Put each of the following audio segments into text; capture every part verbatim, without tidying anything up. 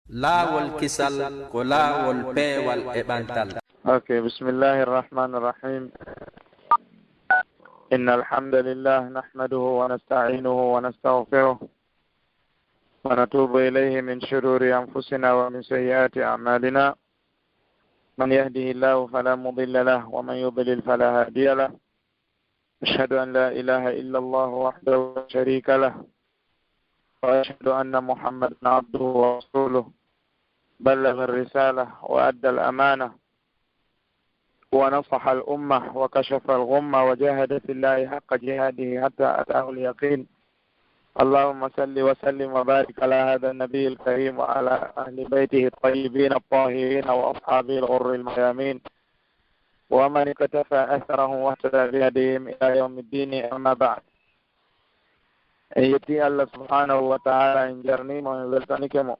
Laawol kisal ko laawol peewal e ɓantal. Ok, bismillahi rahmani rahim. إن الحمد لله نحمده ونستعينه ونستغفره ونتوب إليه من شرور أنفسنا ومن سيئات أعمالنا. من يهده الله فلا مضل له ومن يضلل فلا هادي له. أشهد أن لا إله إلا الله وحده لا شريك له، وأشهد أن محمدا عبده ورسوله، بلغ الرسالة وأدى الأمانة ونصح الأمة وكشف الغمة وجاهد في الله حق جهاده حتى أتاه اليقين. اللهم صل وسلم وبارك على هذا النبي الكريم وعلى أهل بيته الطيبين الطاهرين وأصحابه الغر الميامين ومن اقتفى أثرهم واهتدى بهديهم إلى يوم الدين، أما بعد. En yetti Allah subhanahu wa ta'ala, en jarnimo, en weltanike mo.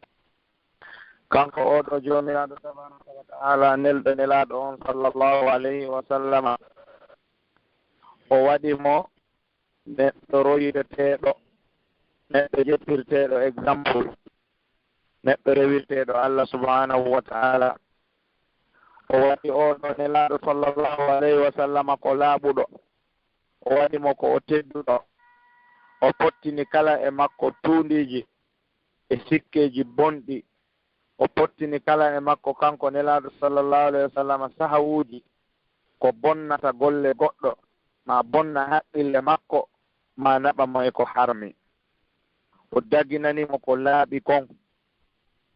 Kanko oɗo Joomiraaɗo tabaraka wa ta'ala, nelɗo nelaaɗo on sallallahu alayhi wa sallama, o waɗi mo neɗɗo royiteteeɗo, neɗɗo jettirteeɗo, exemple, neɗɗo rewirteeɗo Allah subhanahu wa ta'ala. O waɗi oɗo nelaaɗo sallallahu alayhi wa sallama ko laaɓuɗo, o waɗi mo ko o tedduɗo, o pottini kala e makko tuundiiji e sikkeeji bonɗi, o pottini kala e makko kanko nelaaɗo sallallahu alayhi wa sallama sahawuuji ko bonnata golle goɗɗo, ma bonna haqqille makko, ma naɓa mo e ko harmi. O daginani mo ko laaɓi kon,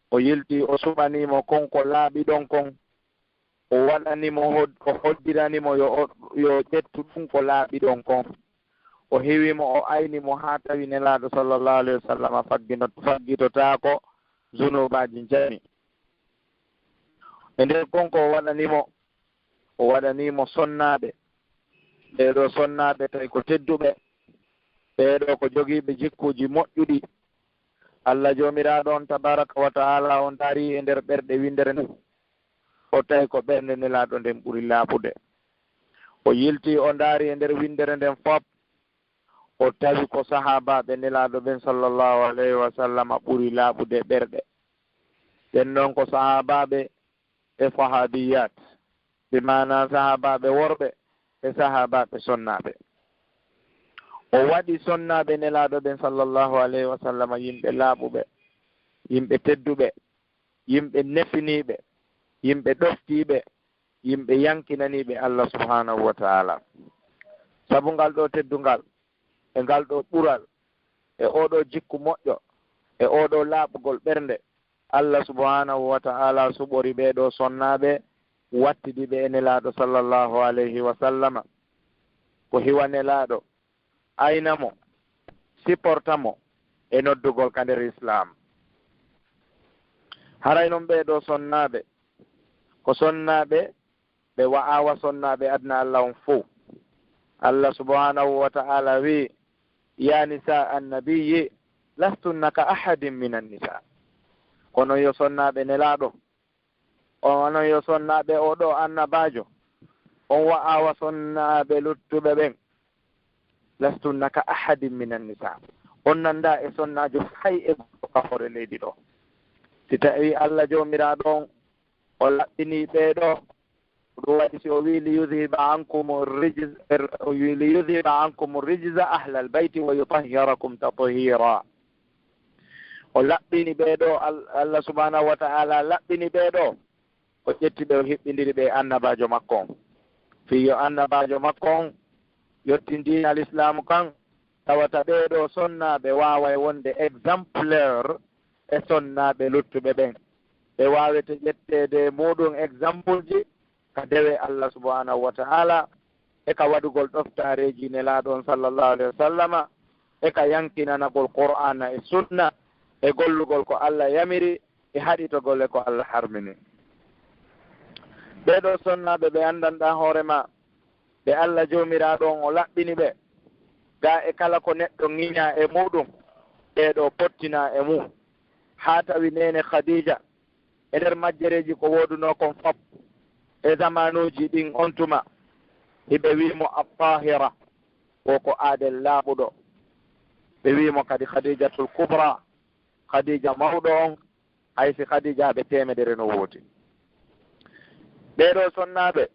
o yilti o suɓani mo kon ko laaɓi ɗon kon, o waɗani mo hod-, o hoddirani mo yo o, yo ƴettu ɗum ko laaɓi ɗon kon. O hiwi mo, o ayni mo haa tawi nelaaɗo sallallahu alayhi wa sallam faggino-, faggitotaako zunubaaji njani. E nder kon ko o waɗani mo, o waɗani mo sonnaaɓe. Ɓee ɗoo sonnaaɓe tawi ko tedduɓe, ɓee ɗoo ko jogiiɓe jikkuuji moƴƴuɗi. Allah Joomiraaɗo on tabaraka wa ta'ala on ndaari e nder ɓerɗe winndere nden, o tawi ko ɓernde nelaaɗo nden ɓuri laaɓude. O yilti o ndaari e nder winndere nden fop, o tawi ko sahaabaaɓe nelaaɗo ɓen sallallahu alayhi wa sallama ɓuri laaɓude ɓerɗe. Ɓen non ko sahaabaaɓe e sahaabiyat, bi maana sahaabaaɓe worɓe e sahaabaaɓe sonnaaɓe. O waɗi sonnaaɓe nelaaɗo ɓen sallallahu alayhi wa sallama yimɓe laaɓuɓe, yimɓe tedduɓe, yimɓe nefiniiɓe, yimɓe ɗoftiiɓe, yimɓe yankinaniiɓe Allah subhanahu wa ta'ala. Sabu ngal ɗoo teddungal, e ngal ɗoo ɓural, e oo ɗoo jikku moƴƴo, e oo ɗoo laaɓugol ɓernde, Allah subhanahu wa ta'ala suɓori ɓee ɗoo sonnaaɓe, wattidi ɓe e nelaaɗo sallallahu alayhi wa sallama. Ko hiwa nelaaɗo, ayna mo, siporta mo e noddugol ka nder Islaam. Haray non ɓee ɗoo sonnaaɓe, ko sonnaaɓe ɓe wa'awa sonnaaɓe aduna Allah on fow. Allah subhanahu wa ta'ala wi'i, "Ya nisa annabiyyi, lastunna ka ahadin minan nisa." Kono yo sonnaaɓe nelaaɗo, on, onon yo sonnaaɓe oo ɗoo annabaajo, on wa'awa sonnaaɓe luttuɓe ɓen. "Lastunna ka ahadin minan nisa." On nanda e sonnaajo hay e goɗɗo ka hoore leydi ɗoo. Si tawi Allah Joomiraaɗo on o laɓɓini ɓee ɗoo, ko ɗum waɗi si o wi'i, "Li yudhiba ankum rijz-, er-, li yudhiba ankum rijza ahlal bayti wa yutahhirakum tathira." O laɓɓini ɓee ɗoo, Al-, Allah subhanahu wa ta'ala laɓɓini ɓee ɗoo, o ƴetti ɓe, o hiɓɓindiri ɓe e annabaajo makko on. Fii yo annabaajo makko on yottin diina Lislaamu kan, tawata ɓee ɗoo sonnaaɓe waaway wonde exemplaire e sonnaaɓe luttuɓe ɓen. Ɓe waawete ƴetteede e muuɗum exemple ji ka dewe Allah subhanahu wa ta'ala, e ka waɗugol ɗoftaareeji Nelaaɗo on sallallahu alayhi wa sallama, e ka yankinanagol Qur'aana e Sunna, e gollugol ko Allah yamiri, e haɗitogol e ko Allah harmini. Ɓee ɗoo sonnaaɓe ɓe anndanɗaa hoore maa, ɓe Allah Joomiraaɗo on o laɓɓini ɓe, gaa e kala ko neɗɗo ŋiñaa e muuɗum, ɓee ɗoo pottinaa e mum. Haa tawi neene Khadiija, e nder majjereeji ko woodunoo kon fop, e zamaanuuji ɗin on tuma, hiɓe wi'i mo At-Tahira, wo ko aadel laaɓuɗo. Ɓe wi'i mo kadi Khadiijatul Kubra, Khadiija mawɗo on, hay si Khadijaaɓe teemedere no woodi. Ɓee ɗoo sonnaaɓe,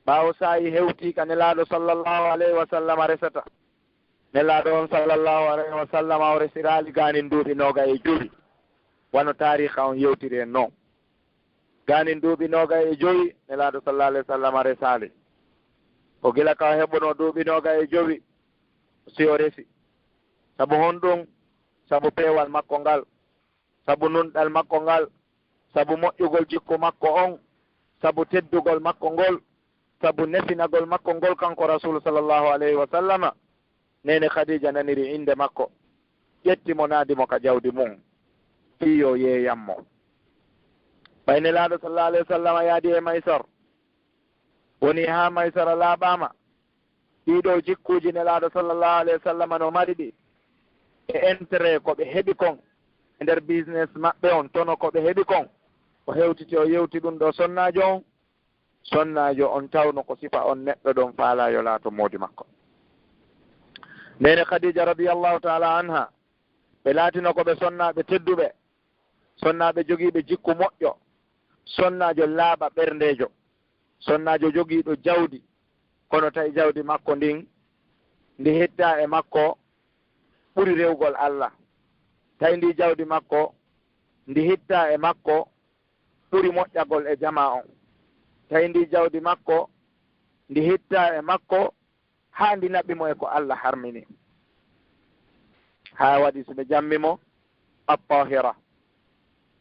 ɓaawo saa'i hewtii ka Nelaaɗo sallallahu alayhi wa sallam resata, Nelaaɗo on sallallahu alayhi wa sallam o resiraali gaanin duuɓi noogay e jowi, wano taariika on yewtiri en non. Gaanin duuɓi noogay e jowi, Nelaaɗo sallallahu alayhi wa sallam resaali. Ko gila ka o heɓunoo duuɓi noogay e jowi, si o resi. Sabu honɗun? Sabu peewal makko ngal, sabu nunɗal makko ngal, sabu moƴƴugol jikku makko on, sabu teddugol makko ngol, sabu nefinagol makko ngol, kanko Rasuulu sallallahu alayhi wa sallama. Neene Khadija naniri innde makko, ƴetti mo, naadi mo ka jawdi mun, fii yo yeeyan mo. Ɓay Nelaaɗo sallallahu alayhi wa sallama yaadi e Maysar, woni haa Maysara laaɓaama, ɗii ɗoo jikkuuji Nelaaɗo sallallahu alayhi wa sallam no mari ɗi, e intérêt ko ɓe heɓi kon e nder business maɓɓe on, tono ko ɓe heɓi kon, o hewtiti o yewti ɗun ɗoo sonnaajo on. Sonnaajo on tawno ko sifa on neɗɗo ɗon faalaa yo laato moodi makko. Neene Khadija radiyallahu ta'ala anha, ɓe laatino ko ɓe sonnaaɓe tedduɓe, sonnaaɓe jogiiɓe jikku moƴƴo, sonnaajo laaɓa ɓerndeejo, sonnaajo jogiiɗo jawdi, kono tawi jawdi makko ndin, ndi hittaa e makko ɓuri rewgol Allah. Tawi ndi jawdi makko, ndi hittaa e makko ɓuri moƴƴagol e jamaa on. Tawi ndi jawdi makko, ndi hittaa e makko haa ndi naɓi mo e ko Allah harmini. Haa waɗi si ɓe jammi mo, at-tahira,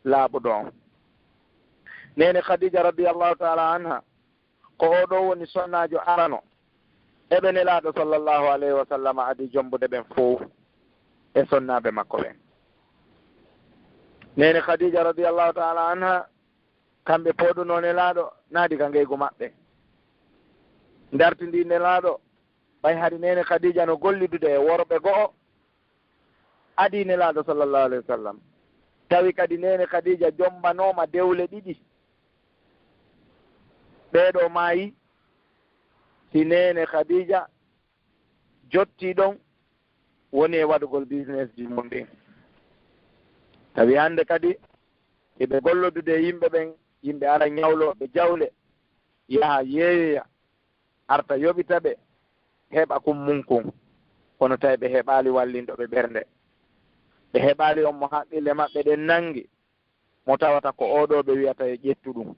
laaɓuɗo on. Neene Khadija radiyallahu ta'ala anha, ko oo ɗoo woni sonnaajo arano e ɓe Nelaaɗo sallallahu alayhi wa sallam adi jombude ɓen fow e sonnaaɓe makko ɓen. Neene Khadija radiyallahu ta'ala anha, kamɓe pooɗunoo Nelaaɗo naadi ka ngeygu maɓɓe. Dartindii Nelaaɗo, ɓay hari Neene Khadija no gollidude e worɓe go'o, adii Nelaaɗo sallallahu alayhi wa sallam. Tawi kadi Neene Khadija jombanooma dewle ɗiɗi. Ɓee ɗoo maayi, si Neene Khadija jottii ɗon, woni e waɗugol business ji mun ɗin. Tawi hannde kadi, hiɓe gollodude e yimɓe ɓen, yimɓe ara ñawlooɓe jawle, yaha yeeyoya, arta yoɓita ɓe, heɓa kun mun kun. Kono tawi ɓe heɓaali wallinɗo ɓe ɓernde. Ɓe heɓaali on mo haqqille maɓɓe ɗen nangi, mo tawata ko oo ɗoo ɓe wi'ata yo ƴettu ɗun.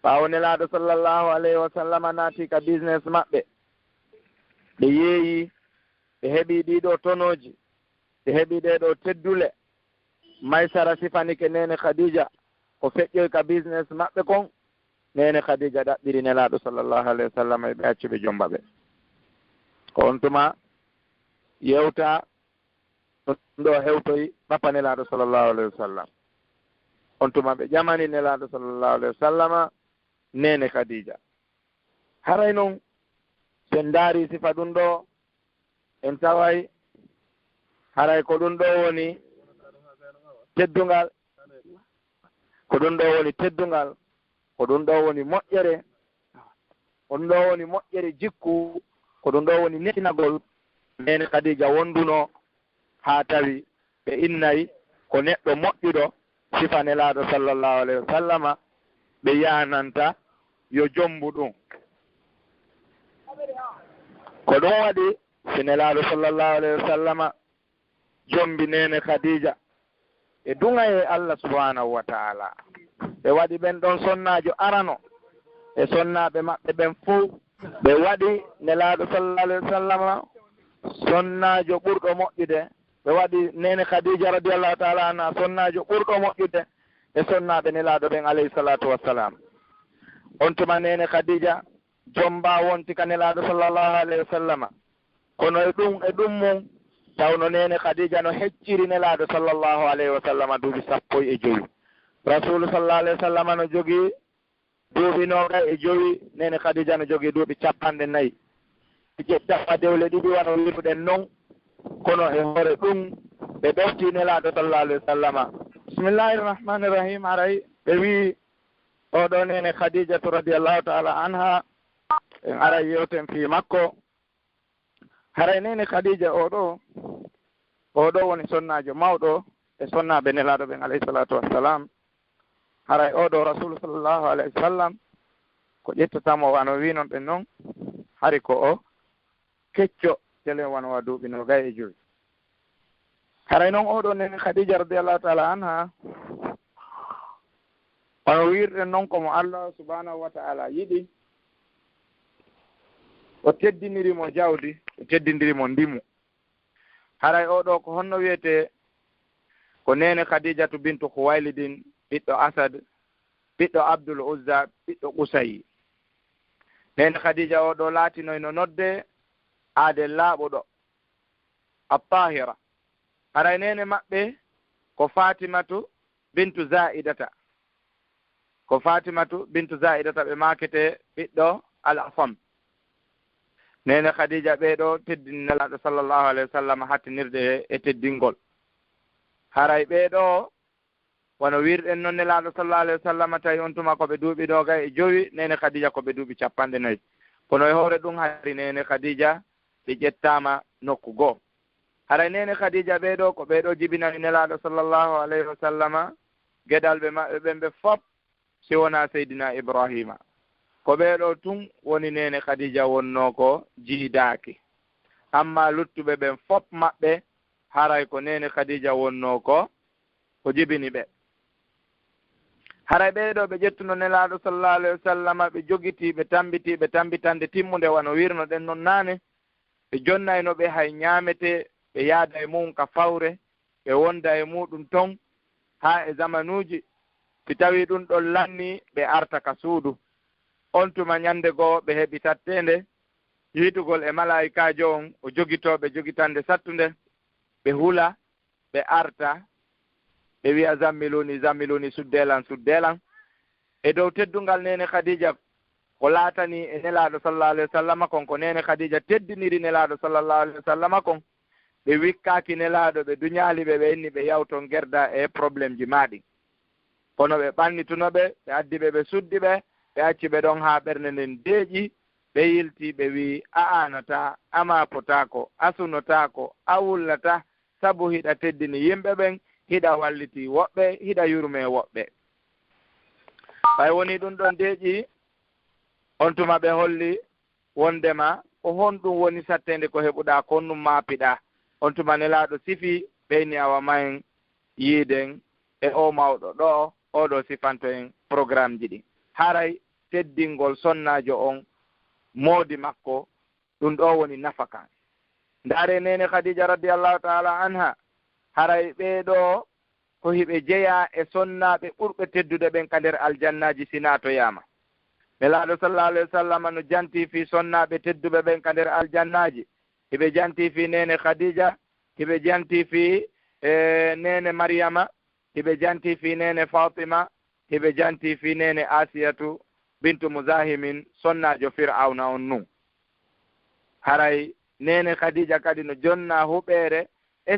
Ɓaawo Nelaaɗo sallallahu alayhi wa sallama naati ka business maɓɓe, ɓe yeeyi, ɓe heɓi ɗii ɗoo tonooji, ɓe heɓi ɗee ɗoo teddule. Maysara sifanike Neene Khadija ko feƴƴoy ka business maɓɓe kon. Neene Khadija ɗaɓɓiri Nelaaɗo sallallahu alayhi wa sallam e ɓe accu ɓe jomba ɓe. Ko on tuma yewta ɗo hewtoy Papa Nelaaɗo sallallahu alayhi wa sallam. On tuma ɓe ƴamani Nelaaɗo sallallahu alayhi wa sallama Neene Khadija. Haray non, si en ndaari sifa ɗun ɗoo, en taway haray ko ɗun ɗoo woni teddungal, ko ɗun ɗoo woni teddungal, ko ɗun ɗoo woni moƴƴere, ko ɗun ɗoo woni moƴƴere jikku, ko ɗun ɗoo woni nefinagol Neene Khadija wondunoo, haa tawi ɓe innay ko neɗɗo moƴƴuɗo, sifa Nelaaɗo sallallahu alayhi wa sallama, ɓe yaananta yo jombu ɗun. Ko ɗun waɗi si Nelaaɗo sallallahu alayhi wa sallama jombi Neene Khadija, ɓe duŋayee Allah subhanahu wa ta'ala. Ɓe waɗi ɓen ɗon sonnaajo arano e sonnaaɓe maɓɓe ɓen fow. Ɓe waɗi Nelaaɗo sallallahu alayhi wa sallama sonnaajo ɓurɗo moƴƴude. Ɓe waɗi Neene Khadija radiyallahu ta'ala anha sonnaajo ɓurɗo moƴƴude e sonnaaɓe Nelaaɗo ɓen alayhi salatu wassalam. On tuma Neene Khadija jomba wonti ka Nelaaɗo sallallahu alayhi wa sallama. Kono e ɗun, e ɗun mun, tawno Neene Khadija no hecciri Nelaaɗo sallallahu alayhi wa sallama duuɓi sappo e jowi. Rasuulu sallallahu alayhi wa sallama no jogii duuɓi noogay e jowi, Neene Khadija no jogii duuɓi cappanɗe nayi. Ɓe ƴetta dewle ɗiɗi wano wiruɗen non, kono e hoore ɗun, ɓe ɗoftii Nelaaɗo sallallahu alayhi wa sallama. Bismillahir Rahmanir Rahim, haray ɓe wi'i, oo ɗoo Neene Khadijatu radiyallahu ta'ala anha, en aray yewten fii makko. Haray Neene Khadija oo ɗoo, oo ɗoo woni sonnaajo mawɗo e sonnaaɓe Nelaaɗo ɓen, alayhi salaatu wassalam. Haray oo ɗoo Rasuulu, sallallahu alayhi wa sallam, ko ƴettata mo, wano wiinon ɗen non, hari ko o kecco, telen wano wa duuɓi noogay e jowi. Haray non oo ɗoo Neene Khadija, radiyallahu ta'ala anha, wano wiirɗen non, ko mo Allah subhanahu wa ta'ala yiɗi, o teddiniri mo jawdi, o teddindiri mo ndimu. Haray oo ɗoo ko honno wiyetee? Ko Neene Khadijatu bintu Khuwaylidin, ɓiɗɗo Asad, ɓiɗɗo Abdul Uzza, ɓiɗɗo Qusayi. Neene Khadija oo ɗoo laatinoy no noddee aadee laaɓuɗo, At-Tahira. Haray neene maɓɓe ko Fatimatu bintu Zaidata. Ko Fatimatu bintu Zaidata ɓe maaketee ɓiɗɗo Al-Asam. Neene Khadija ɓee ɗoo teddini Nelaaɗo, sallallahu alayhi wa sallam, hattinirde e teddingol. Haray ɓee ɗoo, wano wiirɗen non, Nelaaɗo, sallallahu alayhi wa sallam, tawi on tuma ko ɓe duuɓi noogay e jowi, Neene Khadija ko ɓe duuɓi cappanɗe nayi. Kono e hoore ɗum, hari Neene Khadija ɓe ƴettaama nokku goo. Haray Neene Khadija ɓee ɗoo, ko ɓee ɗoo jibinani Nelaaɗo, sallallahu alayhi wa sallama, geɗalɓe maɓɓe ɓen ɓe fop, si wonaa Seydina Ibrahima. Ko ɓee ɗoo tun woni Neene Khadija wonnoo ko jiidaaki. Ammaa luttuɓe ɓen fop maɓɓe, haray ko Neene Khadija wonnoo ko, ko jibini ɓe. Haray ɓee ɗoo ɓe ƴettuno Nelaaɗo, sallallahu alayhi wa sallama, ɓe jogitii, ɓe tambitii, ɓe tambitande timmunde, wano wiirno ɗen non naane. Ɓe jonnayno ɓe hay ñaametee, ɓe yaada e mu'un ka fawre, ɓe wonda e muuɗum ton haa e zamanuuji. Si tawii ɗum ɗon lannii, ɓe arta ka suudu. On tuma ñannde goo ɓe heɓi satteende, hiitugol e malaa'ikaajo on, o jogitoo ɓe jogitande sattunde, ɓe hula, ɓe arta, ɓe wi'a, "Zammiluni, zammiluni, suddee lan, suddee lan." E dow teddungal Neene Khadija, ko laatanii e Nelaaɗo, sallallahu alayhi wa sallama, kon, ko Neene Khadija teddiniri Nelaaɗo, sallallahu alayhi wa sallama, kon, ɓe wikkaaki Nelaaɗo, ɓe duñaali ɓe, ɓe inni ɓe yawton gerda e problèmeji maa ɗin. Kono ɓe ɓannituno ɓe, ɓe addi ɓe, ɓe suddi ɓe, ɓe acci ɓe ɗon haa ɓernde nden deeƴi, ɓe yilti, ɓe wi'i, "A aanataa, a maapotaako, a sunotaako, a wullataa, sabu hiɗa teddini yimɓe ɓen, hiɗa walliti woɓɓe, hiɗa yurmee woɓɓe." Ɓay wonii ɗum ɗon deeƴi, on tuma ɓe holli wondema ko honɗum woni satteende ko heɓuɗaa kon ɗum maapiɗaa. On tuma Nelaaɗo sifi ɓe inni, "Awa, ma en yiiden e oo mawɗo ɗoo, oo ɗoo sifanto en programmeji ɗin." Haray teddingol sonnaajo on, moodi makko, ɗum ɗoo woni nafa kan. Ndaaree Neene Khadija, radiyallahu ta'ala anha, haray ɓee ɗoo ko hiɓe jeyaa e sonnaaɓe ɓurɓe teddude ɓen ka nder aljannaaji si naatoyaama. Nelaaɗo, sallallahu alayhi wa sallam, no jantii fii sonnaaɓe tedduɓe ɓen ka nder aljannaaji. Hiɓe jantii fii Neene Khadija, hiɓe jantii fii, e, Neene Maryama, hiɓe jantii fii Neene Fatima, hiɓe jantii fii Neene Asiyatu bintu Muzahimin, sonnaajo Fir'awna on nun. Haray Neene Khadija kadi no jonnaa huɓeere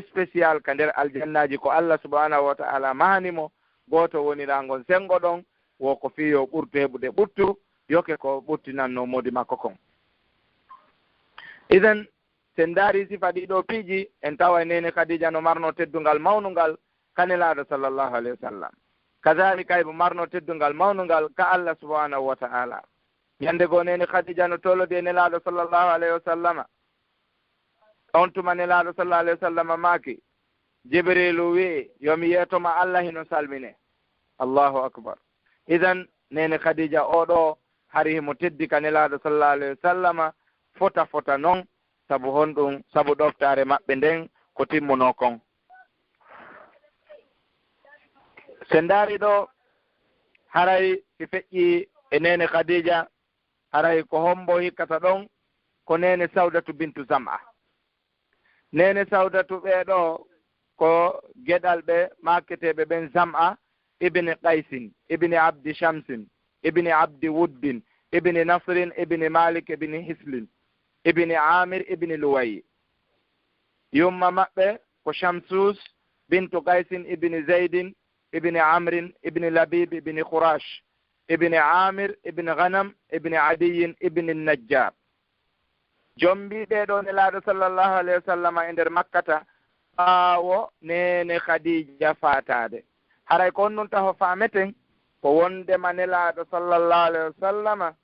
spécial ka nder aljannaaji, ko Allah subhanahu wa ta'ala mahani mo, gooto woniraango sengo ɗon, wo ko fii yo ɓurtu heɓude ɓuttu, yoke ko ɓuttinannoo moodi makko kon. Idan, si en ndaari sifa ɗii ɗoo piiji, en taway Neene Khadija no marnoo teddungal mawnungal ka Nelaaɗo, sallallahu alayhi wa sallam. Kazaalika, himo marnoo teddungal mawnungal ka Allah subhanahu wa ta'ala. Ñande goo, Neene Khadija no tolodi e Nelaaɗo, sallallahu alayhi wa sallama. On tuma Nelaaɗo, sallallahu alayhi wa sallama, maaki, Jibriilu wi'i, "Yo mi yeeto ma, Allah hino salmine." Allahu akbar. Idan, Neene Khadija oo ɗoo, hari himo teddi ka Nelaaɗo, sallallahu alayhi wa sallama, fota fota non, sabu honɗum? Sabu ɗoftaare maɓɓe nden ko timmunoo kon. Si en ndaari ɗoo, haray si feƴƴii e Neene Khadija, haray ko hombo hikkata ɗon? Ko Neene Sawdatu bintu Zam'a. Neene Sawdatu ɓee ɗoo ko geɗalɓe maaketeeɓe ɓen, Zam'a ibni Qaysin, ibni Abdi Shamsin, ibni Abdi Wuddin, ibni Nasrin, ibni Malik, ibni Hislin, ibni Amir, ibni Luwayi. Yumma maɓɓe ko Shamsus bintu Qaysin ibni Zaydin ibni Amrin ibni Labib ibni Khurash ibni Amir ibni Ghanam ibni Adiyin ibni Najjar. Jombii ɓee ɗoo Nelaaɗo, sallallahu alayhi wa sallama, e nder Makkata, ɓaawo neene Khadija faataade. Haray ko on ɗun taho faameten, ko wondema Nelaaɗo sallallahu alayhi wa sallama,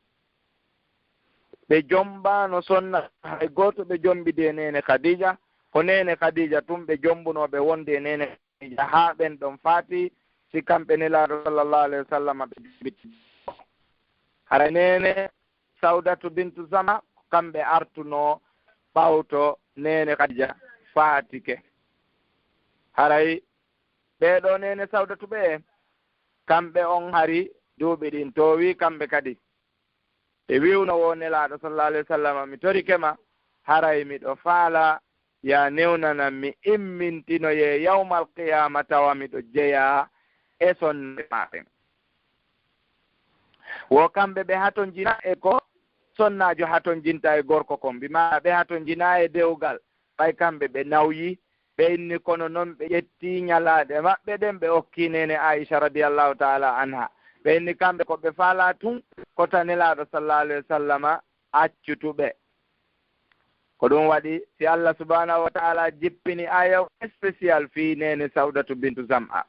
ɓe jombaano sonna, hay gooto ɓe jombidi e neene Khadija, ko neene Khadija tun ɓe jombunoo ɓe wonde e neene Khadija haa ɓen ɗon faati, si kamɓe Nelaaɗo sallallahu alayhi wa sallama ɓe jombiti. Haray neene Sawdatu bintu Zama, kamɓe artunoo ɓawto neene Khadija faatike. Haray ɓee ɗoo neene Sawdatu ɓee, kamɓe on hari duuɓi ɗin toowi kamɓe kadi. Ɓe wi'uno wo Nelaaɗo sallallahu alayhi wa sallam, "Mi torike ma, haray miɗo faala ya newnanan mi immintinoyee yawmal qiyaama tawa miɗo jeyaa e sonnaaɓe maa ɓen." Wo kamɓe ɓe hatonjina e ko sonnaajo hatonjinta e gorko kon, bi maana ɓe hatonjina e dewgal, ɓay kamɓe ɓe nawyi, ɓe inni, kono non ɓe ƴetti ñalaaɗe maɓɓe ɗen, ɓe okki neene Aisha radiyallahu ta'ala anha. Ɓe inni kamɓe ko ɓe faalaa tun, ko ta Nelaaɗo sallallahu alayhi wa sallama accutu ɓe. Ko ɗun waɗi, si Allah subhanahu wa ta'ala jippini aya spécial fii neene Sawdatu bintu Zam'a.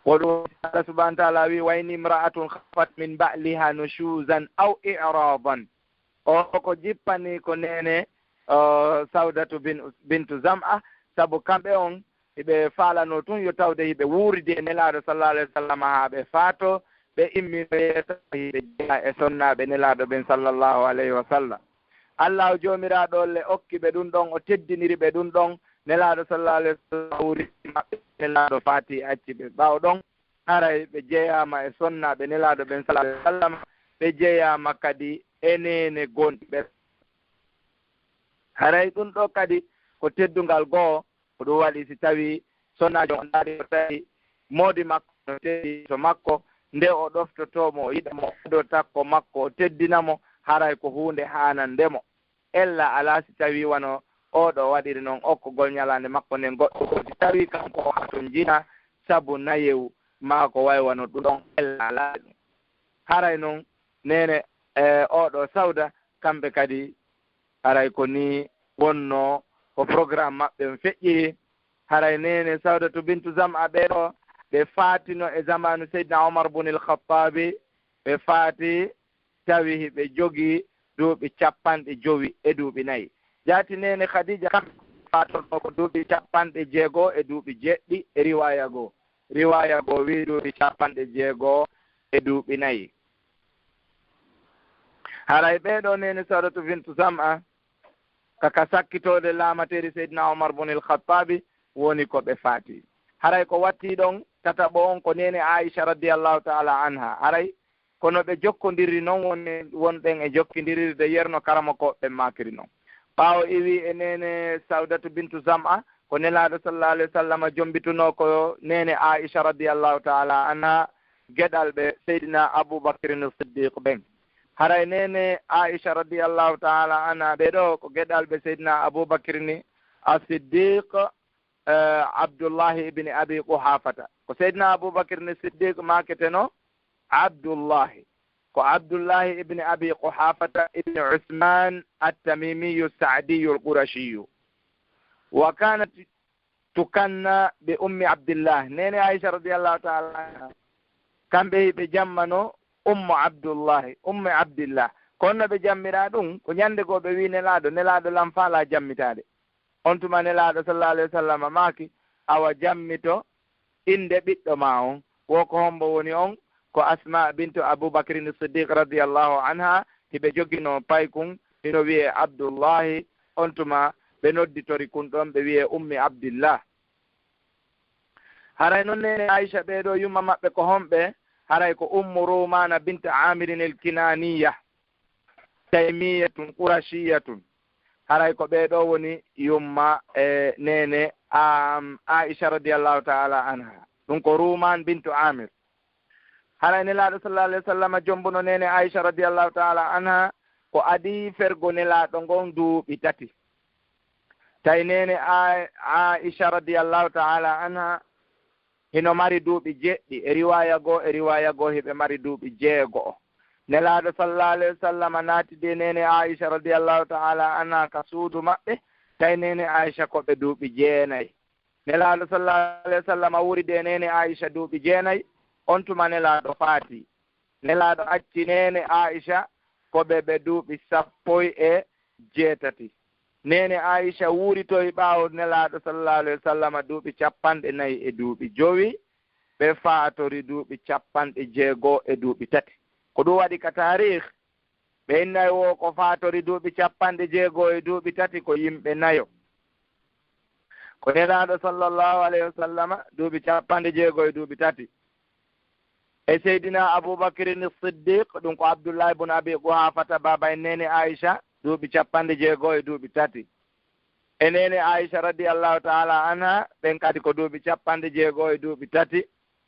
Ko ɗun Allah subhanahu wa ta'ala wi, "Wa in imra'atun khafat min ba'liha nushuzan aw i'radan." O ko jippani ko neene, o, Sawdatu bin, bintu Zam'a, sabu kamɓe on, hiɓe faalano tun yo tawde hiɓe wuuridi e Nelaaɗo sallallahu alayhi wa sallam haa ɓe faato, ɓe immino yeeso, hiɓe jeyaa e sonnaaɓe Nelaaɗo ɓen sallallahu alayhi wa sallam. Allahu Joomiraaɗo le okki ɓe ɗun ɗon, o teddiniri ɓe ɗun ɗon. Nelaaɗo sallallahu alayhi wa sallam wuuri maɓɓe, Nelaaɗo faati acci ɓe. Ɓaawo ɗon, haray ɓe jeyaama e sonnaaɓe Nelaaɗo ɓen sallallahu alayhi wa sallam, ɓe jeyaama kadi e neene gonɗi ɓe. Haray ɗun ɗoo kadi ko teddungal goo, ko ɗun waɗi si tawii sonnaajo on ndaari o tawi moodi makko no teddi to makko, nde o ɗoftotoo mo, o yiɗa mo, o adoo takko makko, o teddina mo, haray ko huunde haanande mo. Ella alaa si tawii wano oo ɗoo waɗiri non okkugol ñalaande makko nden goɗɗo goo, si tawii kanko o hatonjina sabu nayewu maa ko way wano ɗun ɗon, ella alaa ɗun. Haray non neene, e, oo ɗoo Sawda, kamɓe kadi haray ko nii wonnoo, ko programme maɓɓe on feƴƴiri. Haray neene Sawdatu bintu Zam'a ɓee ɗoo, ɓe faatino e zamaanu Seydina Omar bun il Khattabi, ɓe faati tawi hiɓe jogii duuɓi cappanɗe jowi e duuɓi nayi. Jaati neene Khadija kam faatorno ko duuɓi cappanɗe jeego e duuɓi jeɗɗi e riwaaya goo. Riwaaya goo wi'i duuɓi cappanɗe jeego e duuɓi nayi. Haray ɓee ɗoo neene Sawdatu bintu Zam'a, ka, ka sakkitoode laamateeri Seydina Omar bun il Khattabi, woni ko ɓe faati. Haray ko wattii ɗon tataɓo on ko neene Aisha radiyallahu ta'ala anha. Haray kono ɓe jokkondirri non won, won ɓen e jokkondirirde yerno karamokooɓe ɓen maakiri non. Ɓaawo iwi e neene Sawdatu bintu Zam'a, ko Nelaaɗo sallallahu alayhi wa sallam jombitunoo ko neene Aisha radiyallahu ta'ala anha, geɗalɓe Seydina Abu Bakrin Siddiq ɓen. Haray neene Aisha radiyallahu ta'ala anha ɓee ɗoo ko geɗalɓe Seydina Abu Bakrin As-Siddiq, eh, Abdullahi ibn Abi Quhafata. Ko Seydina Abu Bakrin Siddiq maaketeno Abdullahi. Ko Abdullahi ibn Abi Quhafata ibn Usman At-Tamimiyu Sa'diyu Al-Qurashiyu. Wa kanat tukanna bi Ummi Abdillah. Neene Aisha radiyallahu ta'ala anha, kamɓe hiɓe jammano Ummu Abdullahi, Ummi Abdillah. Kono no ɓe jammiraa ɗun, ko ñande goo ɓe wi'i Nelaaɗo, "Nelaaɗo, lan faalaa jammitaade." On tuma Nelaaɗo sallallahu alayhi wa sallam maaki, "Awa jammito innde ɓiɗɗo maa on." Wo ko hombo woni on? Ko Asma bintu Abu Bakrin Siddiq radiyallahu anha, hiɓe joginoo paykun, hino wi'ee Abdullahi. On tuma ɓe nodditori kun ɗon, ɓe wi'ee Ummi Abdillah. Haray non neene Aisha ɓee ɗoo yumma maɓɓe ko homɓe? Haray ko Ummu Rumana bint Amirin el Kinaniya, Taymiyatun, Qurashiyatun. Haray ko ɓee ɗoo woni yumma e neene, am, Aisha radiyallahu ta'ala anha. Ɗun ko Ruman bintu Amir. Haray Nelaaɗo sallallahu alayhi wa sallam jombuno neene Aisha radiyallahu ta'ala anha ko adii fergo Nelaaɗo ngon duuɓi tati. Tawi neene Ai-, Aisha radiyallahu ta'ala anha hino mari duuɓi jeɗɗi, e riwaaya goo, e riwaaya goo hiɓe mari duuɓi jeego'o. Nelaaɗo sallallahu alayhi wa sallam naatidi e neene Aisha radiyallahu ta'ala anha ka suudu maɓɓe, Tawi neene Aisha ko ɓe duuɓi jeenay. Nelaaɗo sallallahu alayhi wa sallam wuuridi e neene Aisha duuɓi jeenay, on tuma Nelaaɗo faati. Nelaaɗo acci neene Aisha ko ɓe ɓe duuɓi sappo e jeetati. Neene Aisha wuuritoyi ɓaawo Nelaaɗo sallallahu alayhi wa sallam duuɓi capanɗe nayi e duuɓi jowi, ɓe faatori duuɓi capanɗe jeego e duuɓi tati. Ko ɗum waɗi ka taarih, ɓe innay wo ko faatori duuɓi capanɗe jeego e duuɓi tati ko yimɓe nayo. Ko Nelaaɗo sallallahu alayhi wa sallam duuɓi capanɗe jeego e duuɓi tati. E Seydina Abubakrin Siddiq, ɗum ko Abdullah ibn Abi Quhafata, baaba en neene Aisha, duuɓi capanɗe jeego e duuɓi tati. E neene Aisha radiyallahu ta'ala anha, ɓen kadi ko duuɓi capanɗe jeego e duuɓi tati.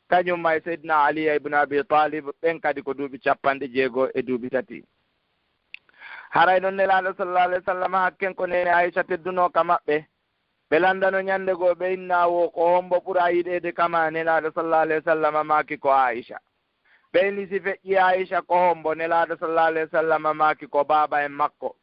Kañum ma e Seydina Ali ibn Abi Talib, ɓen kadi ko duuɓi capanɗe jeego e duuɓi tati. Haray non Nelaaɗo sallallahu alayhi wa sallam, hakken ko neene Aisha teddunoo ka maɓɓe. Ɓe lanndano ñannde goo, ɓe inna wo ko hombo ɓura yiɗeede kama, Nelaaɗo sallallahu alayhi wa sallam maaki ko Aisha. Ɓe inni si feƴƴi Aisha ko hombo, Nelaaɗo sallallahu alayhi wa sallam maaki ko baaba en makko.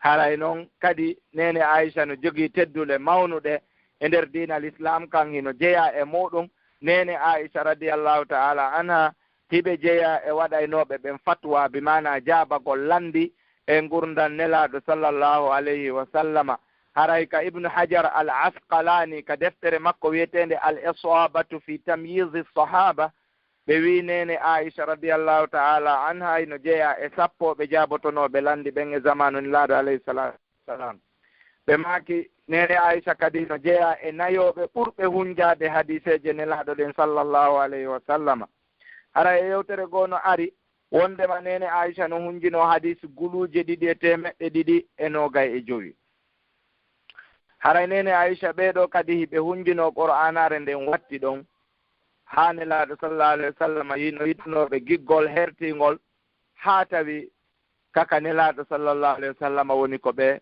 Haray non kadi neene Aisha no jogii teddule mawnuɗe e nder diina Lislaam kan, hino jeyaa e muɗum. Neene Aisha radiyallahu ta'ala anha, hiɓe jeyaa e waɗaynooɓe ɓen fatwa, bi maana jaabagol lanndi e ngurndan Nelaaɗo sallallahu alayhi wa sallama. Haray ka Ibnu Hajar al Asqalani ka deftere makko wi'eteende Al Isabatu fi Tamyizi Sahaba, ɓe wi'i neene Aisha radiyallahu ta'ala anha hino jeyaa e sappo ɓe jaabotonooɓe lanndi ɓen e zamaanu Nelaaɗo alayhi salatu wassalam. Ɓe maaki neene Aisha kadi no jeyaa e nayooɓe ɓurɓe hunjaade hadiiseeje Nelaaɗo ɗen sallallahu alayhi wa sallama. Hara e yewtere goo no ari wondema neene Aisha no hunjinoo hadiis guluuje ɗiɗi e teemeɗɗe ɗiɗi e noogay e jowi. Haray neene Aisha ɓee ɗoo kadi hiɓe hunjinoo Qur'aanaare nden watti ɗon, haa Nelaaɗo sallallahu alayhi wa sallam hino yiɗunoo ɓe giggol hertiingol, haa tawi kaka Nelaaɗo sallallahu alayhi wa sallam woni ko ɓe,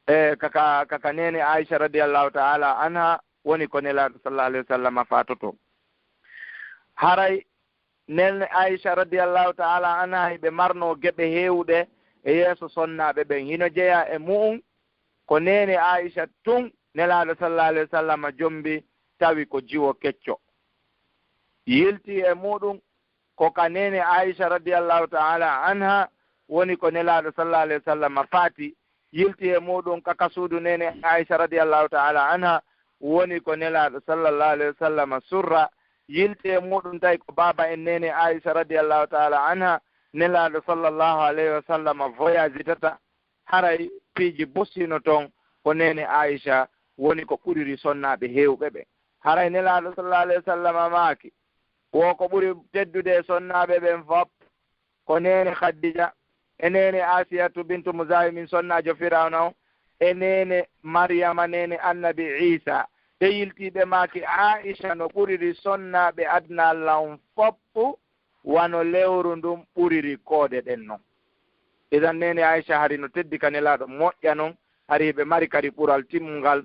e kaka, kaka neene Aisha radiyallahu ta'ala anha woni ko Nelaaɗo sallallahu alayhi wa sallam faatotoo. Haray neene Aisha radiyallahu ta'ala anha hiɓe marnoo geɓe heewuɗe e yeeso sonnaaɓe ɓen. Hino jeyaa e mu'un ko neene Aisha tun Nelaaɗo sallallahu alayhi wa sallam jombi tawi ko jiwo kecco. Yilti e muɗum ko ka neene Aisha radiyallahu ta'ala anha woni ko Nelaaɗo sallallahu alayhi wa sallam faati. Yilti e muɗum ka, ka suudu neene Aisha radiyallahu ta'ala anha woni ko Nelaaɗo sallallahu alayhi wa sallam surra. Yilti e muɗum tawi ko baaba en neene Aisha radiyallahu ta'ala anha Nelaaɗo sallallahu alayhi wa sallam voyagitata. Haray piiji bosino ton ko neene Aisha woni ko ɓuriri sonnaaɓe heewɓe ɓe. Haray Nelaaɗo sallallahu alayhi wa sallam maaki, wo ko ɓuri teddude e sonnaaɓe ɓen fop ko neene Khadija, e neene Asiyatu bintu Muzahimin sonnaajo Firawna on, e neene Maryama neene Annabi Isa. Ɓe yilti ɓe maaki Aisha no ɓuriri sonnaaɓe aduna Alla on fop, wano lewru ndun ɓuriri koode ɗen non. Idan neene Aisha hari no teddi ka Nelaaɗo moƴƴa non, hari hiɓe mari kadi ɓural timmungal.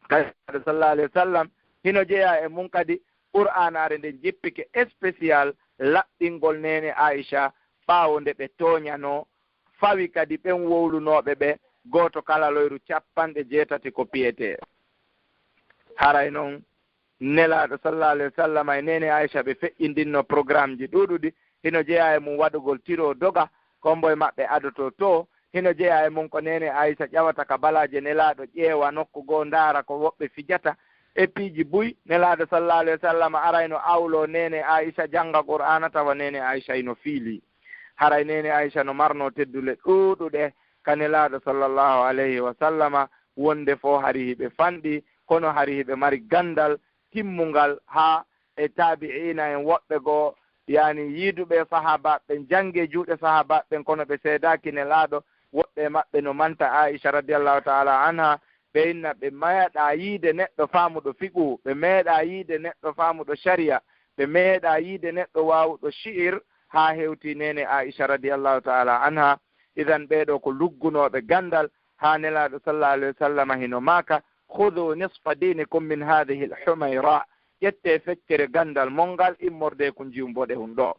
Kadi sallallahu alayhi wa sallam hino jeyaa e mun kadi Qur'aanaare nden jippike spécial laɓɓingol neene Aisha ɓaawo nde ɓe tooñanoo, fawi kadi ɓen wowlunooɓe ɓe gooto kala loyru capanɗe jeetati ko piyetee. Haray non Nelaaɗo sallallahu alayhi wa sallam e neene Aisha ɓe feƴƴindinnoo programmeji ɗuuɗuɗi, hino jeyaa e mun waɗugol tiro doga, kombo e maɓɓe adoto to, hino jeyaa e mun ko neene Aisha ƴawata ka balaaje Nelaaɗo, ƴeewa nokku goo, ndaara ko woɓɓe fijata, e piiji buy. Nelaaɗo sallallahu alayhi wa sallam arayno awloo neene Aisha jannga Qur'aana, tawa neene Aisha hino fiilii. Haray neene Aisha no marnoo teddule ɗuuɗuɗe ka Nelaaɗo sallallahu alayhi wa sallama, wonde fo hari hiɓe fanɗi, kono hari hiɓe mari ganndal timmungal haa e taabi'iina en woɓɓe goo, yaani yiiduɓe e sahaabaaɓe ɓen, janngi e juuɗe sahaabaaɓe ɓen, kono ɓe seedaaki Nelaaɗo. Woɓɓe e maɓɓe no manta Aisha radiyallahu ta'ala anha, ɓe inna ɓe meeɗaa yiide neɗɗo faamuɗo fiqhu, ɓe meeɗaa yiide neɗɗo faamuɗo shari'a, ɓe meeɗaa yiide neɗɗo waawuɗo shi'ir haa hewti neene Aisha radiyallahu ta'ala anha. Idan ɓee ɗoo ko luggunooɓe ganndal, haa Nelaaɗo sallallahu alayhi wa sallam hino maaka, "Khudhu nisfa dinikum min hadhihi al-humayra." Ƴettee feccere ganndal mon ngal immorde ko njiwmboɗe hun ɗoo.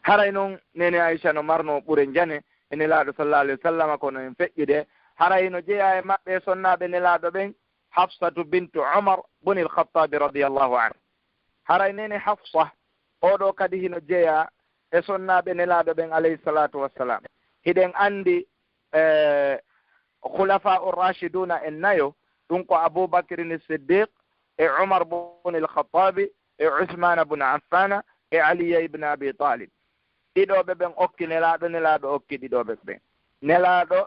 Haray non neene Aisha no marnoo ɓure njane, e Nelaaɗo sallallahu alayhi wa sallam, kono en feƴƴude. Haray no jeyaa e maɓɓe e sonnaaɓe Nelaaɗo ɓen, Hafsatu bintu Umar bun al-Khattabi radiyallahu anhu. Haray neene Hafsa, oo ɗoo kadi hino jeyaa e sonnaaɓe Nelaaɗo ɓen alayhi salatu wassalam. Hiɗen anndi, eh, Khulafa ur-Rashiduna en nayo, ɗum ko Abu Bakr as-Siddiq, e Umar bun al-Khattabi, e Uthman bun Affana, e Aliya ibn Abi Talib. Ɗiɗo ɓe ɓen okki Nelaaɗo, Nelaaɗo okki ɗiɗo ɓe ɓen. Nelaaɗo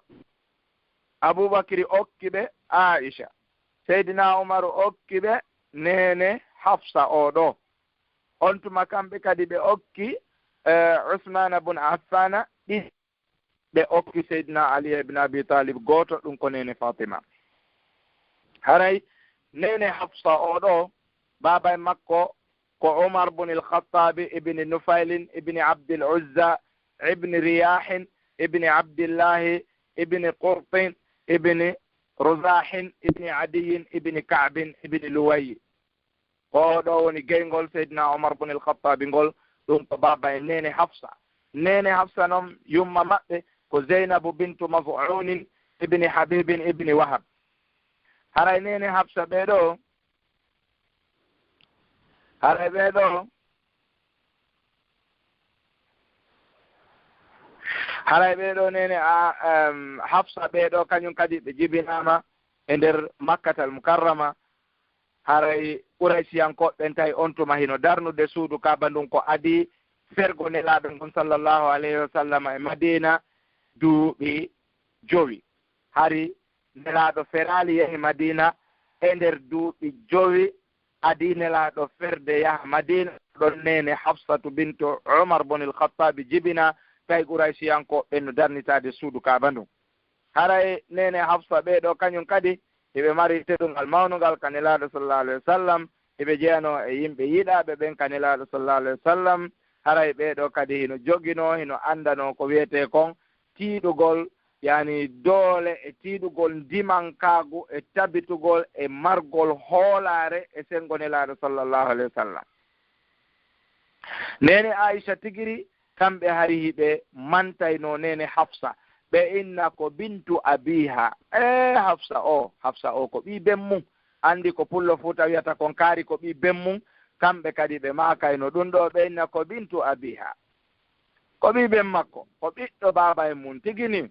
Abu Bakri okki ɓe Aisha. Seydina Umar okki ɓe neene Hafsa oo ɗoo. On tuma kamɓe kadi ɓe okki, eh, Uthman bun Affana ɗi-, ɓe okki Seydina Ali ibn Abi Talib gooto, ɗum ko neene Fatima. Haray neene Hafsa oo ɗoo, baaba e makko ko Umar bun al-Khattabi ibn Nufaylin ibn Abdil Uzza ibn Riyahin ibn Abdillahi ibn Qurtin ibn Ruzahin ibn Adiyin ibn Ka'bin ibn Luwayi. Ko ɗoo woni geyngol Seydina Umar bun al-Khattabi ngol, ɗum ko baaba e neene Hafsa. Neene Hafsa noon, yumma maɓɓe ko Zeynabu bintu Maz'unin ibni Habibin ibni Wahab. Haray neene Hafsa ɓee ɗoo, haray ɓee ɗoo, haray ɓee ɗoo neene a, em, Hafsa ɓee ɗoo, kañum kadi ɓe jibinaama e nder Makkatal Mukarrama. Haray Quraysiyankooɓe ɓen tawi on tuma hino darnude suudu Kaaba ndun ko adii fergo Nelaaɗo ngon sallallahu alayhi wa sallam e Madiina duuɓi jowi. Hari Nelaaɗo feraali yahi Madiina e nder duuɓi jowi adii Nelaaɗo ferde yaha Madiina, ɗon neene Hafsatu bintu Umar bun al-Khattabi jibina, tawi Quraysiyankooɓe ɓen no darnitaade suudu Kaaba ndun. Haray neene Hafsa ɓee ɗoo kañum kadi, hiɓe mari teddungal mawnungal ka Nelaaɗo sallallahu alayhi wa sallam, hiɓe jeyanoo e yimɓe yiɗaaɓe ɓen ka Nelaaɗo sallallahu alayhi wa sallam. Haray ɓee ɗoo kadi hino joginoo, hino anndanoo ko wiyetee kon tiiɗugol, yani doole e tiiɗugol ndimankaagu e tabitugol e margol hoolaare e senngo Nelaaɗo sallallahu alayhi wa sallam. Neene Aisha tigiri, kamɓe hari hiɓe mantaynoo neene Hafsa. Ɓe inna ko bintu abiha. Ee, Hafsa oo, Hafsa oo ko ɓii ben mum. Anndi ko pullo Fuuta wiyata kon kaari ko ɓii ben mum. Kamɓe kadi ɓe maakayno ɗum ɗoo, ɓe inna ko bintu abiha. Ko ɓii ben makko, ko ɓiɗɗo baaba en mum tigi nii.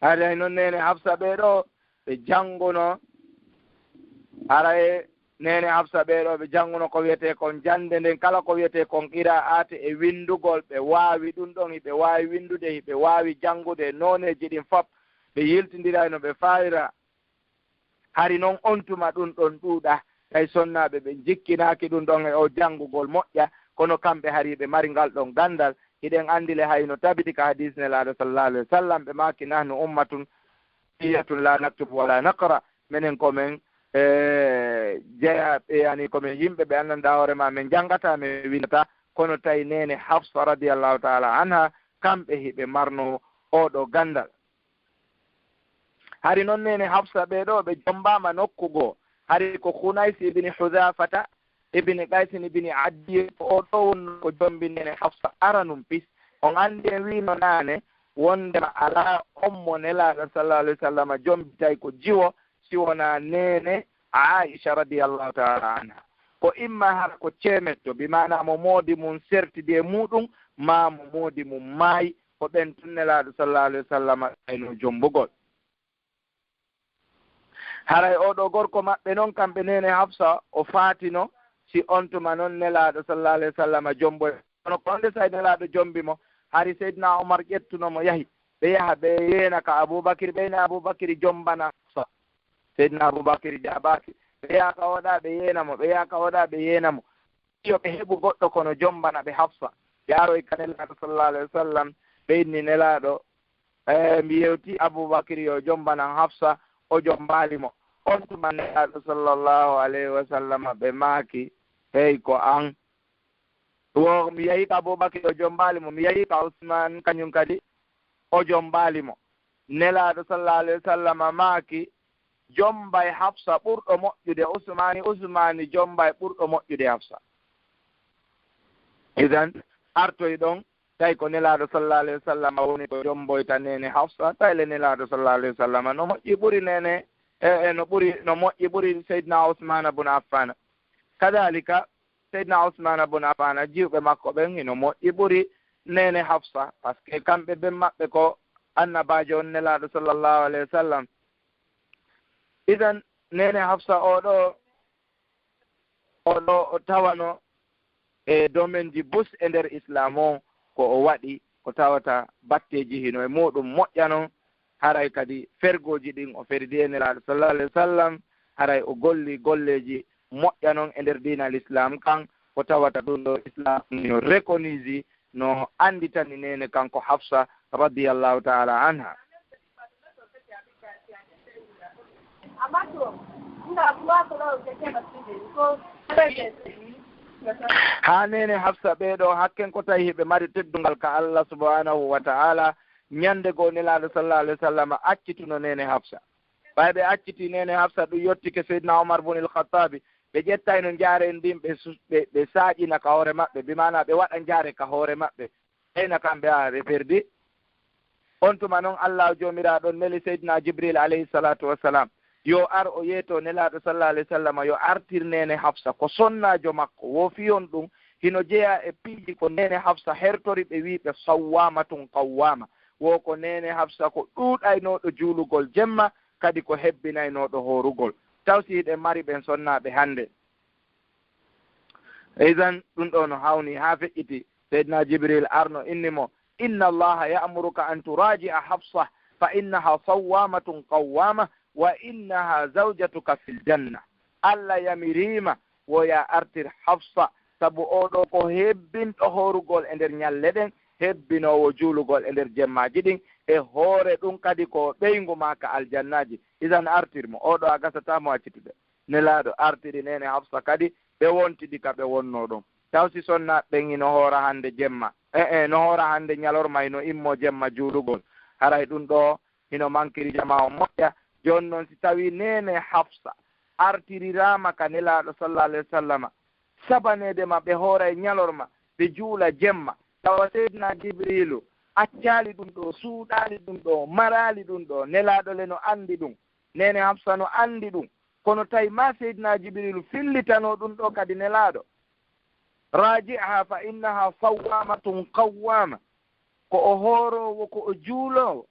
Haray noon neene Hafsa ɓee ɗoo, ɓe jannguno. Haray neene Hafsa ɓee ɗoo, ɓe jannguno ko wiyetee kon jannde nden, kala ko wiyetee kon qiraa'aate e winndugol, ɓe waawi ɗum ɗon, hiɓe waawi winndude, hiɓe waawi janngude e nooneeji ɗin fop, ɓe yiltindiray no ɓe faayira. Hari noon on tuma ɗum ɗon ɗuuɗa, tawi sonnaaɓe ɓe jikkinaaki ɗum ɗon e o janngugol moƴƴa, kono kamɓe hari ɓe mari ngal ɗon ganndal. Hiɗen anndi le hayno tabiti ka hadiis Nelaaɗo sallallahu alayhi wa sallam, ɓe maaki, "Nahnu ummatun ummiyatun la naktubu wa la naqra." Menen ko men, e, jeya, e, yani ko men yimɓe ɓe anndanɗaa hoore ma, men janngataa, men winndataa, kono tawi neene Hafsa radiyallahu ta'ala anha, kamɓe hiɓe marno oo ɗoo ganndal. Hari noon neene Hafsa ɓee ɗoo ɓe jommbaama nokku goo. Hari ko Hunaysi ibni Hudhafata ibni Qaysin ibni Addi, ko oo ɗoo wonnoo ko jommbi neene Hafsa aranun pis. On anndi en wiino naane wonndema alaa on mo Nelaaɗo sallallahu alayhi wa sallam jommbitay ko jiwo, si wonaa neene Aisha radiyallahu ta'ala anha. Ko imma hara ko ceemetto, bi maanaa mo moodi mum sertidi e muuɗum, maa mo moodi mum maayi, ko ɓen tun Nelaaɗo sallallahu alayhi wa sallam ɗaynoo jommbugol. Haray oo ɗoo gorko maɓɓe noon, kamɓe neene Hafsa, o faatino, si on tuma noon Nelaaɗo sallallahu alayhi wa sallam jommboy. Kono ko honde tawi Nelaaɗo jommbi mo? Hari Seydina Umar ƴettuno mo, yahi. Ɓe yaha, ɓe yeena ka Abubakir, ɓe ina Abubakir jommbana Hafsa. Seydina Abubakir jaabaaki. Ɓe yaha ka oɗa, ɓe yeena mo, ɓe yaha ka oɗa, ɓe yeena mo. Yo ɓe heɓu goɗɗo kono jommbana ɓe Hafsa. Ɓe aroyi ka Nelaaɗo sallallahu alayhi wa sallam, ɓe inni Nelaaɗo, e, mi yewti Abubakir yo jommbanan Hafsa, o jommbaali mo. On tuma Nelaaɗo sallallahu alayhi wa sallam ɓe maaki, hey, ko an. Wo mi yahi ka Abubakir, o jommbaali mo. Mi yahi ka Usmaan, kañum kadi, o jommbaali mo. Nelaaɗo sallallahu alayhi wa sallam maaki, jommbay Hafsa ɓurɗo moƴƴude Usmaani, Usmaani jommbay ɓurɗo moƴƴude Hafsa. Idan, artoy ɗon, Tawi ko Nelaaɗo sallallahu alayhi wa sallam woni ko jomboyta neene Hafsa, tawi le Nelaaɗo sallallahu alayhi wa sallam no moƴƴi ɓuri neene, e, e no ɓuri, no moƴƴi ɓuri Seydina Usmaana bun Affana. Kadaalika, Seydina Usmaana bun Affana, jiwɓe makko ɓen, hino moƴƴi ɓuri neene Hafsa, parce que kamɓe ben maɓɓe ko annabaajo on Nelaaɗo sallallahu alayhi wa sallam. Idan, neene Hafsa oo ɗoo, oo ɗoo o tawano e domaine ji bus e nder Islam o, ko o waɗi, ko tawata batteeji hino e muuɗum moƴƴa non, haray kadi fergooji ɗin o ferdi e Nelaaɗo sallallahu alayhi wa sallam, haray o golli golleeji moƴƴa non e nder diina Islam kan, ko tawata ɗum ɗo Islam hino reconnaître, no annditani neene kanko Hafsa radiyallahu ta'ala anha. Haa neene Hafsa ɓee ɗoo hakken ko tawi hiɓe mari teddungal ka Allah subhanahu wa ta'ala, ñande goo Nelaaɗo sallallahu alayhi wa sallam accituno neene Hafsa. Ɓay ɓe accitii neene Hafsa, ɗum yottike Seydina Omar bun il Khattabi, ɓe ƴettayno njaareendi ndin, ɓe su-, ɓe, ɓe saaƴina ka hoore maɓɓe, bi maanaa ɓe waɗa njaare ka hoore maɓɓe. Ɓeyna kamɓe, a, ɓe perdi. On tuma non, Allah Joomiraaɗo on neli Seydina Jibril alayhi salatu wassalam, yo ar o yeeto Nelaaɗo sallallahu alayhi wa sallam, yo artir neene Hafsa, ko sonnaajo makko. Wo fii on ɗum hino jeyaa e piiji ko neene Hafsa hertori ɓe, wii ɓe sawwaamatun qawwaama. Wo ko neene Hafsa ko ɗuuɗaynooɗo juulugol jemma, kadi ko hebbinaynooɗo hoorugol. Taw si hiɗen mari ɓen sonnaaɓe hannde? Idan, ɗum ɗo no hawni haa feƴƴiti. Seydina Jibril arno inni mo, "Inna Allaha ya'muruka an turaji'a Hafsa, fa innaha sawwamatun qawwama, wa innaha zawjatuka fil janna." Allah yamiriima wo ya artir Hafsa, sabu oo ɗoo ko hebbinɗo hoorugol e nder ñalle ɗen, hebbinoowo juulugol e nder jemmaaji ɗin, e hoore ɗum kadi ko ɓeyngu maa ka aljannaaji. Idan artir mo, oo ɗoo a gasataa mo accitude. Nelaaɗo artiri neene Hafsa kadi, ɓe wontidi ka ɓe wonnoo ɗon. Taw si sonnaaɓe ɓen hino hoora hannde jemma, e, e, no hoora hannde ñalorma, hino immoo jemma juulugol. Haray ɗum ɗoo hino mankiri jamaa on moƴƴa. Jooni non, si tawii neene Hafsa artiriraama ka Nelaaɗo sallallahu alayhi wa sallama, sabaneede ma ɓe hoora e ñalorma, ɓe juula jemma, tawa Seydina Jibriilu accaali ɗum ɗoo, suuɗaali ɗum ɗoo, maraali ɗum ɗoo, Nelaaɗo le no anndi ɗum, neene Hafsa no anndi ɗum, kono tawi maa Seydina Jibriilu fillitanoo ɗum ɗoo kadi Nelaaɗo, "Raaji'ha fa innaha sawwamatun qawwama." Ko o hooroowo, ko o juuloowo.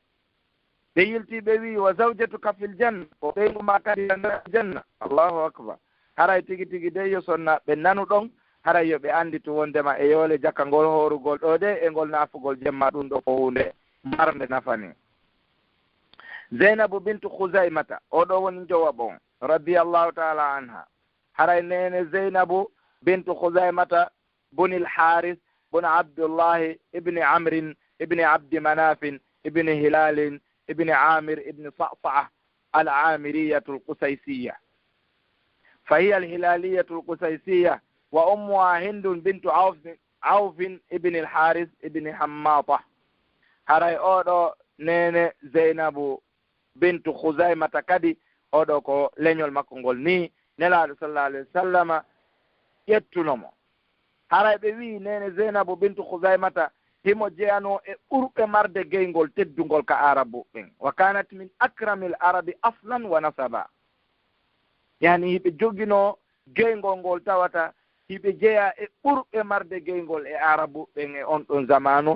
Ɓe yilti ɓe wi'i, "Wa zawjatuka fil janna." Ko ɓeyngu maa kadi e nder janna. Allahu akbar. Haray tigi tigi dey yo sonnaaɓe nanu ɗon, haray yo ɓe annditu wondema e yoole jaka ngol hoorugol ɗoo de e ngol naafugol jemma ɗum ɗoo ko huunde marnde nafani. Zeynabu bintu Khuzaymata, oo ɗoo woni jowaabu on, radiyallahu ta'ala anha. Haray neene Zeynabu bintu Khuzaymata bunil Haris bun Abdullahi ibni Amrin ibni Abdi Manafin ibni Hilalin ibni Amir ibni Sa'sa'a al-Amiriyatul Qusaysiya. Fa hiya al-Hilaliyatul Qusaysiya wa ummuha Hindun bintu Auf, Aufin ibni al-Haris ibni Hammata. Haray oo ɗoo neene Zeynabu bintu Khuzaymata kadi, oo ɗoo ko leñol makko ngol nii, Nelaaɗo sallallahu alayhi wa sallama ƴettuno mo. Haray ɓe wi'i neene Zeynabu bintu Khuzaymata himo jeyanoo e ɓurɓe marde geyngol teddungol ka Aarabu ɓen. "Wa kanat min akramil arabi aslan wa nasaba." Yani hiɓe joginoo geyngol ngol tawata hiɓe jeyaa e ɓurɓe marde geyngol e Aarabu ɓen e on ɗon zamaanu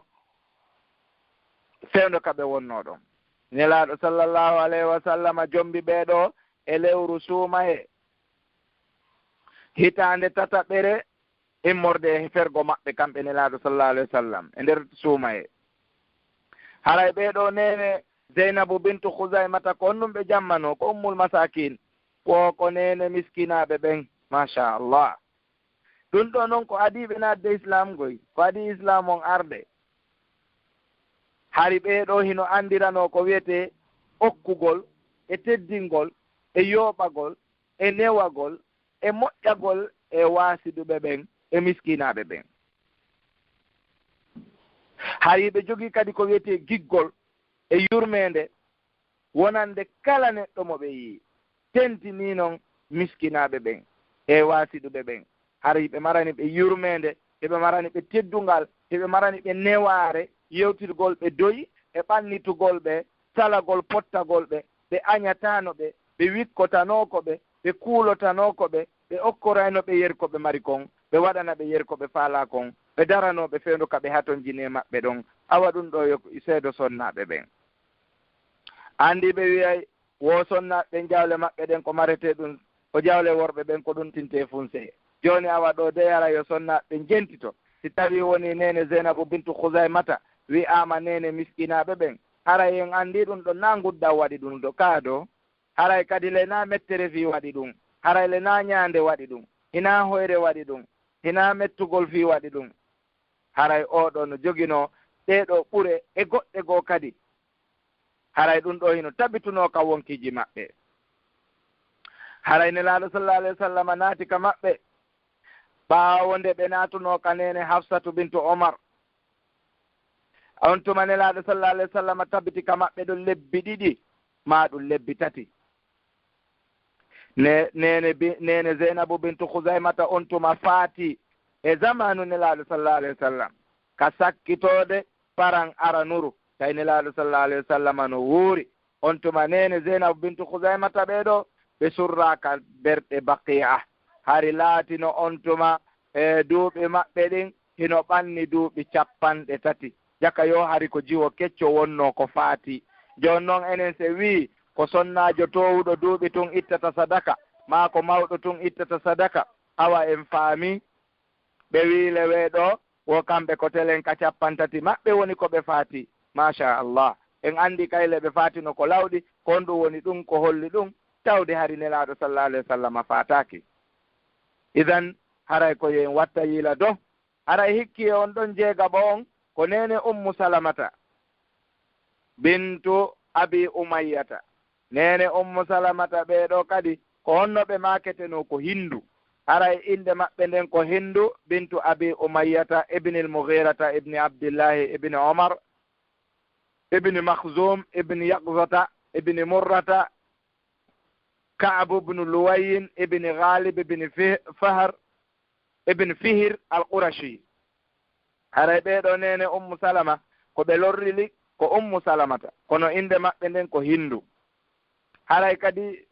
fewndo ka ɓe wonnoo ɗon. Nelaaɗo sallallahu alayhi wa sallama jombi ɓee ɗoo e lewru suumayee, hitaande tataɓere immorde e fergo maɓɓe kamɓe Nelaaɗo sallallahu alayhi wa sallam e nder suumayee. Haray ɓee ɗoo neene Zeynabu bintu Khuzaymata ko on ɗum ɓe jammanoo, ko ummul masakin, ko, ko neene miskinaaɓe ɓen. Masha Allah. Ɗum ɗoo non ko adii ɓe naatde Islam koy, ko adii Islam on arde. Hari ɓee ɗoo hino anndiranoo ko wiyetee okkugol, e teddingol, e yooɓagol, e newagol, e moƴƴagol e waasiduɓe ɓen, e miskinaaɓe ɓen. Hari ɓe jogii kadi ko wiyetee giggol e yurmeende, wonande kala neɗɗo mo ɓe yi'i, tentinii non miskinaaɓe ɓen e waasiduɓe ɓen. Haray ɓe marani ɓe yurmeende, hiɓe marani ɓe teddungal, hiɓe marani ɓe newaare yewtirgol ɓe doyi e ɓannitugol ɓe, salagol pottagol ɓe, ɓe añataano ɓe, ɓe wikkotanooko ɓe, ɓe kuulotanooko ɓe, ɓe okkorayno ɓe yeru ko ɓe mari kon, ɓe waɗana ɓe yeru ko ɓe faalaa kon, ɓe daranoo ɓe fewndo ka ɓe hatonjini e maɓɓe ɗon. Awa ɗum ɗoo yo seedo sonnaaɓe ɓen. Anndi ɓe wi'ay, wo sonnaaɓe ɓen jawle maɓɓe ɗen ko maretee ɗum, ko jawle worɓe ɓen ko ɗum tintee funsee. Jooni awa ɗoo dey hara yo sonnaaɓe ɓen jentito. Si tawii wonii neene Zeynabu bintu Khuzaymata wi'aama neene miskinaaɓe ɓen, haray en anndii ɗum ɗon naa nguddan waɗi ɗum ɗo kaa ɗoo. Haray kadi le naa mettere fii waɗi ɗum. Haray le naa ñaande waɗi ɗum. Hinaa hoyre waɗi ɗum. Hinaa mettugol fii waɗi ɗum. Haray oo ɗoo no joginoo ɗee ɗoo ɓure e goɗɗe goo kadi. Haray ɗum ɗoo hino tabitunoo ka wonkiiji maɓɓe. Haray Nelaaɗo sallallahu alayhi wa sallam naati ka maɓɓe ɓaawo nde ɓe naatunoo ka neene Hafsatu bintu Omar. On tuma Nelaaɗo sallallahu alayhi wa sallam tabiti ka maɓɓe ɗon lebbi ɗiɗi, maa ɗum lebbi tati. Ne-, neene bi-, neene Zeynabu bintu Khuzaymata on tuma faati e zamaanu Nelaaɗo sallallahu alayhi wa sallam, ka sakkitoode paran aranuru, tawi Nelaaɗo sallallahu alayhi wa sallam no wuuri. On tuma neene Zeynabu bintu Khuzaymata ɓee ɗoo, ɓe surraa ka berɗe Baqi'a. Hari laatino on tuma e duuɓi maɓɓe ɗin, hino ɓanni duuɓi cappanɗe tati. Jaka yo hari ko jiwo kecco wonnoo ko faati. Jooni non enen se wii ko sonnaajo toowuɗo duuɓi tun ittata sadaka, maa ko mawɗo tun ittata sadaka, awa en faami. Ɓe wii le wee ɗoo, wo kamɓe ko telen ka cappanɗe tati maɓɓe woni ko ɓe faati. Masha Allah. En anndi kay le ɓe faatino ko lawɗi, ko honɗum woni ɗum, ko holli ɗum, tawde hari Nelaaɗo sallallahu alayhi wa sallam faataaki. Idan, haray ko yo en watta yiila dow. Haray hikki e on ɗon jeegaɓo on, ko neene Ummu Salamata, bintu Abi Umayyata. Neene Ummu Salamata ɓee ɗoo kadi, ko honno ɓe maaketenoo ko Hindu? Haray innde maɓɓe nden ko Hindu bintu Abi Umayyata ibn al-Mughirata ibn Abdillahi ibn Omar ibn Makhzum ibn Yaqzata ibn Murrata Ka'ab ibn Luwayyin ibn Ghalib ibn Fih-, Fahr ibn Fihir al-Qurashi. Haray ɓee ɗoo neene Ummu Salama, ko ɓe lorrili ko Ummu Salamata, kono innde maɓɓe nden ko Hindu. Haray kadi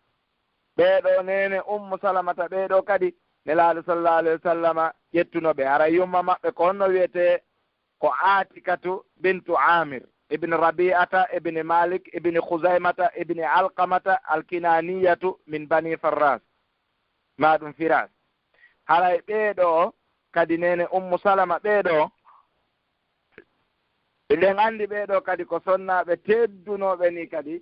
ɓee ɗoo neene Ummu Salamata ɓee ɗoo kadi, Nelaaɗo sallallahu alayhi wa sallama ƴettuno ɓe. Haray yumma maɓɓe ko honno wi'etee? Ko Aatikatu bintu Aamir ibn Rabi'ata ibn Malik ibn Khuzaymata ibn Alqamata al-Kinaniyatu min Bani Farras, maa ɗum Firas. Haray ɓee ɗoo kadi neene Ummu Salama ɓee ɗoo, eɗen anndi ɓee ɗoo kadi ko sonnaaɓe teddunooɓe nii kadi,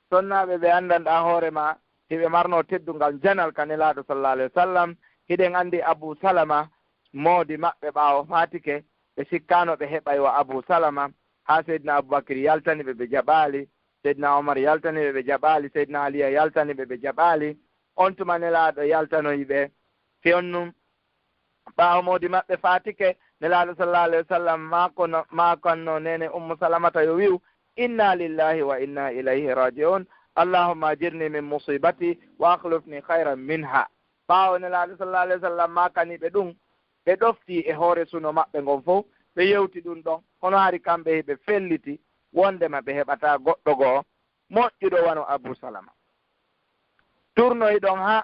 sonnaaɓe ɓe anndanɗaa hoore maa, hiɓe marnoo teddungal janal ka Nelaaɗo sallallahu alayhi wa sallam. Hiɗen anndi Abu Salama, moodi maɓɓe ɓaawo faatike, ɓe sikkaano ɓe heɓay wa Abu Salama, haa Seydina Abubakar yaltani ɓe, ɓe jaɓaali, Seydina Omar yaltani ɓe, ɓe jaɓaali, Seydina Aliya yaltani ɓe, ɓe jaɓaali. On tuma Nelaaɗo yaltanoyi ɓe, fewndo ɓaawo moodi maɓɓe faatike, Nelaaɗo sallallahu alayhi wa sallam maakono-, maakanno neene Ummu Salamata yo wi'u, "Inna lillahi wa inna ilayhi raji'un. Allahumma ajirni min musibati wa akhlifni khayran minha." Ɓaawo Nelaaɗo sallallahu alayhi wa sallam maakani ɓe ɗum, ɓe ɗofti e hoore suno maɓɓe ngon fow, ɓe yewti ɗum ɗon. Kono hari kamɓe hiɓe felliti wondema ɓe heɓataa goɗɗo goo moƴƴuɗo wano Abu Salama. Turnoyi ɗon haa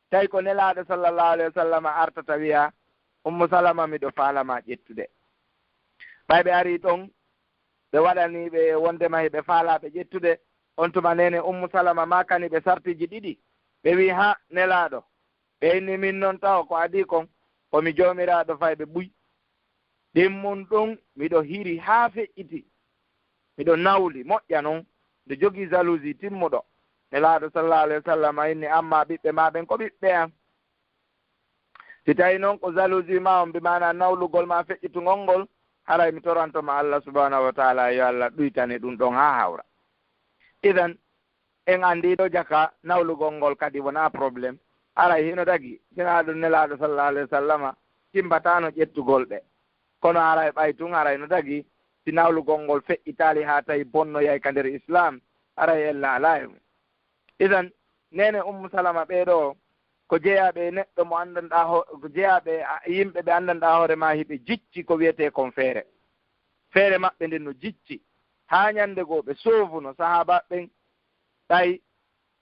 tawi ko Nelaaɗo sallallahu alayhi wa sallam artata wi'a, "Ummu Salama, miɗo faalamaa ƴettude." Ɓay ɓe arii ɗon, ɓe waɗanii ɓe wondema hiɓe faalaa ɓe ƴettude. On tuma neene Ummu Salama maakani ɓe sartiiji ɗiɗi. Ɓe wi'i, "Haa Nelaaɗo, ɓe inni min non taho ko adii kon, ko mi joomiraaɗo fayɓe buy. Ɗimmun ɗum, miɗo hiri haa feƴƴiti. Miɗo nawli, moƴƴa non. Miɗo jogii jalousie timmuɗo." Nelaaɗo sallallahu alayhi wa sallam inni, "Amma ɓiɓɓe maa ɓen ko ɓiɓɓe am." Si tawii non ko jalousie maa on, bi maanaa nawlugol maa feƴƴitugol ngol, haray mi toranto ma Allah subhanahu wa taala, yo Allah ɗuytane ɗum ɗon haa hawra. Idan, en anndii ɗo jaka nawlugol ngol kadi wonaa problème. Haray hino dagi, sinaa ɗum Nelaaɗo sallallahu alayhi wa sallama timbataano ƴettugol ɓe. Kono haray ɓay tun haray no dagi, si nawlugol ngol feƴƴitaali haa tawi bonnoyay ka nder Islaam, haray en laalaa e mum. Idan, neene Ummu Salama ɓee ɗoo, ko jeyaaɓe e neɗɗo mo anndanɗaa ho-, ko jeyaaɓe e a-, yimɓe ɓe anndanɗaa hoore maa hiɓe jicci ko wiyetee kon feere. Feere maɓɓe nden no jicci. Haa ñannde goo ɓe soofuno sahaabaaɓe ɓen, ɓay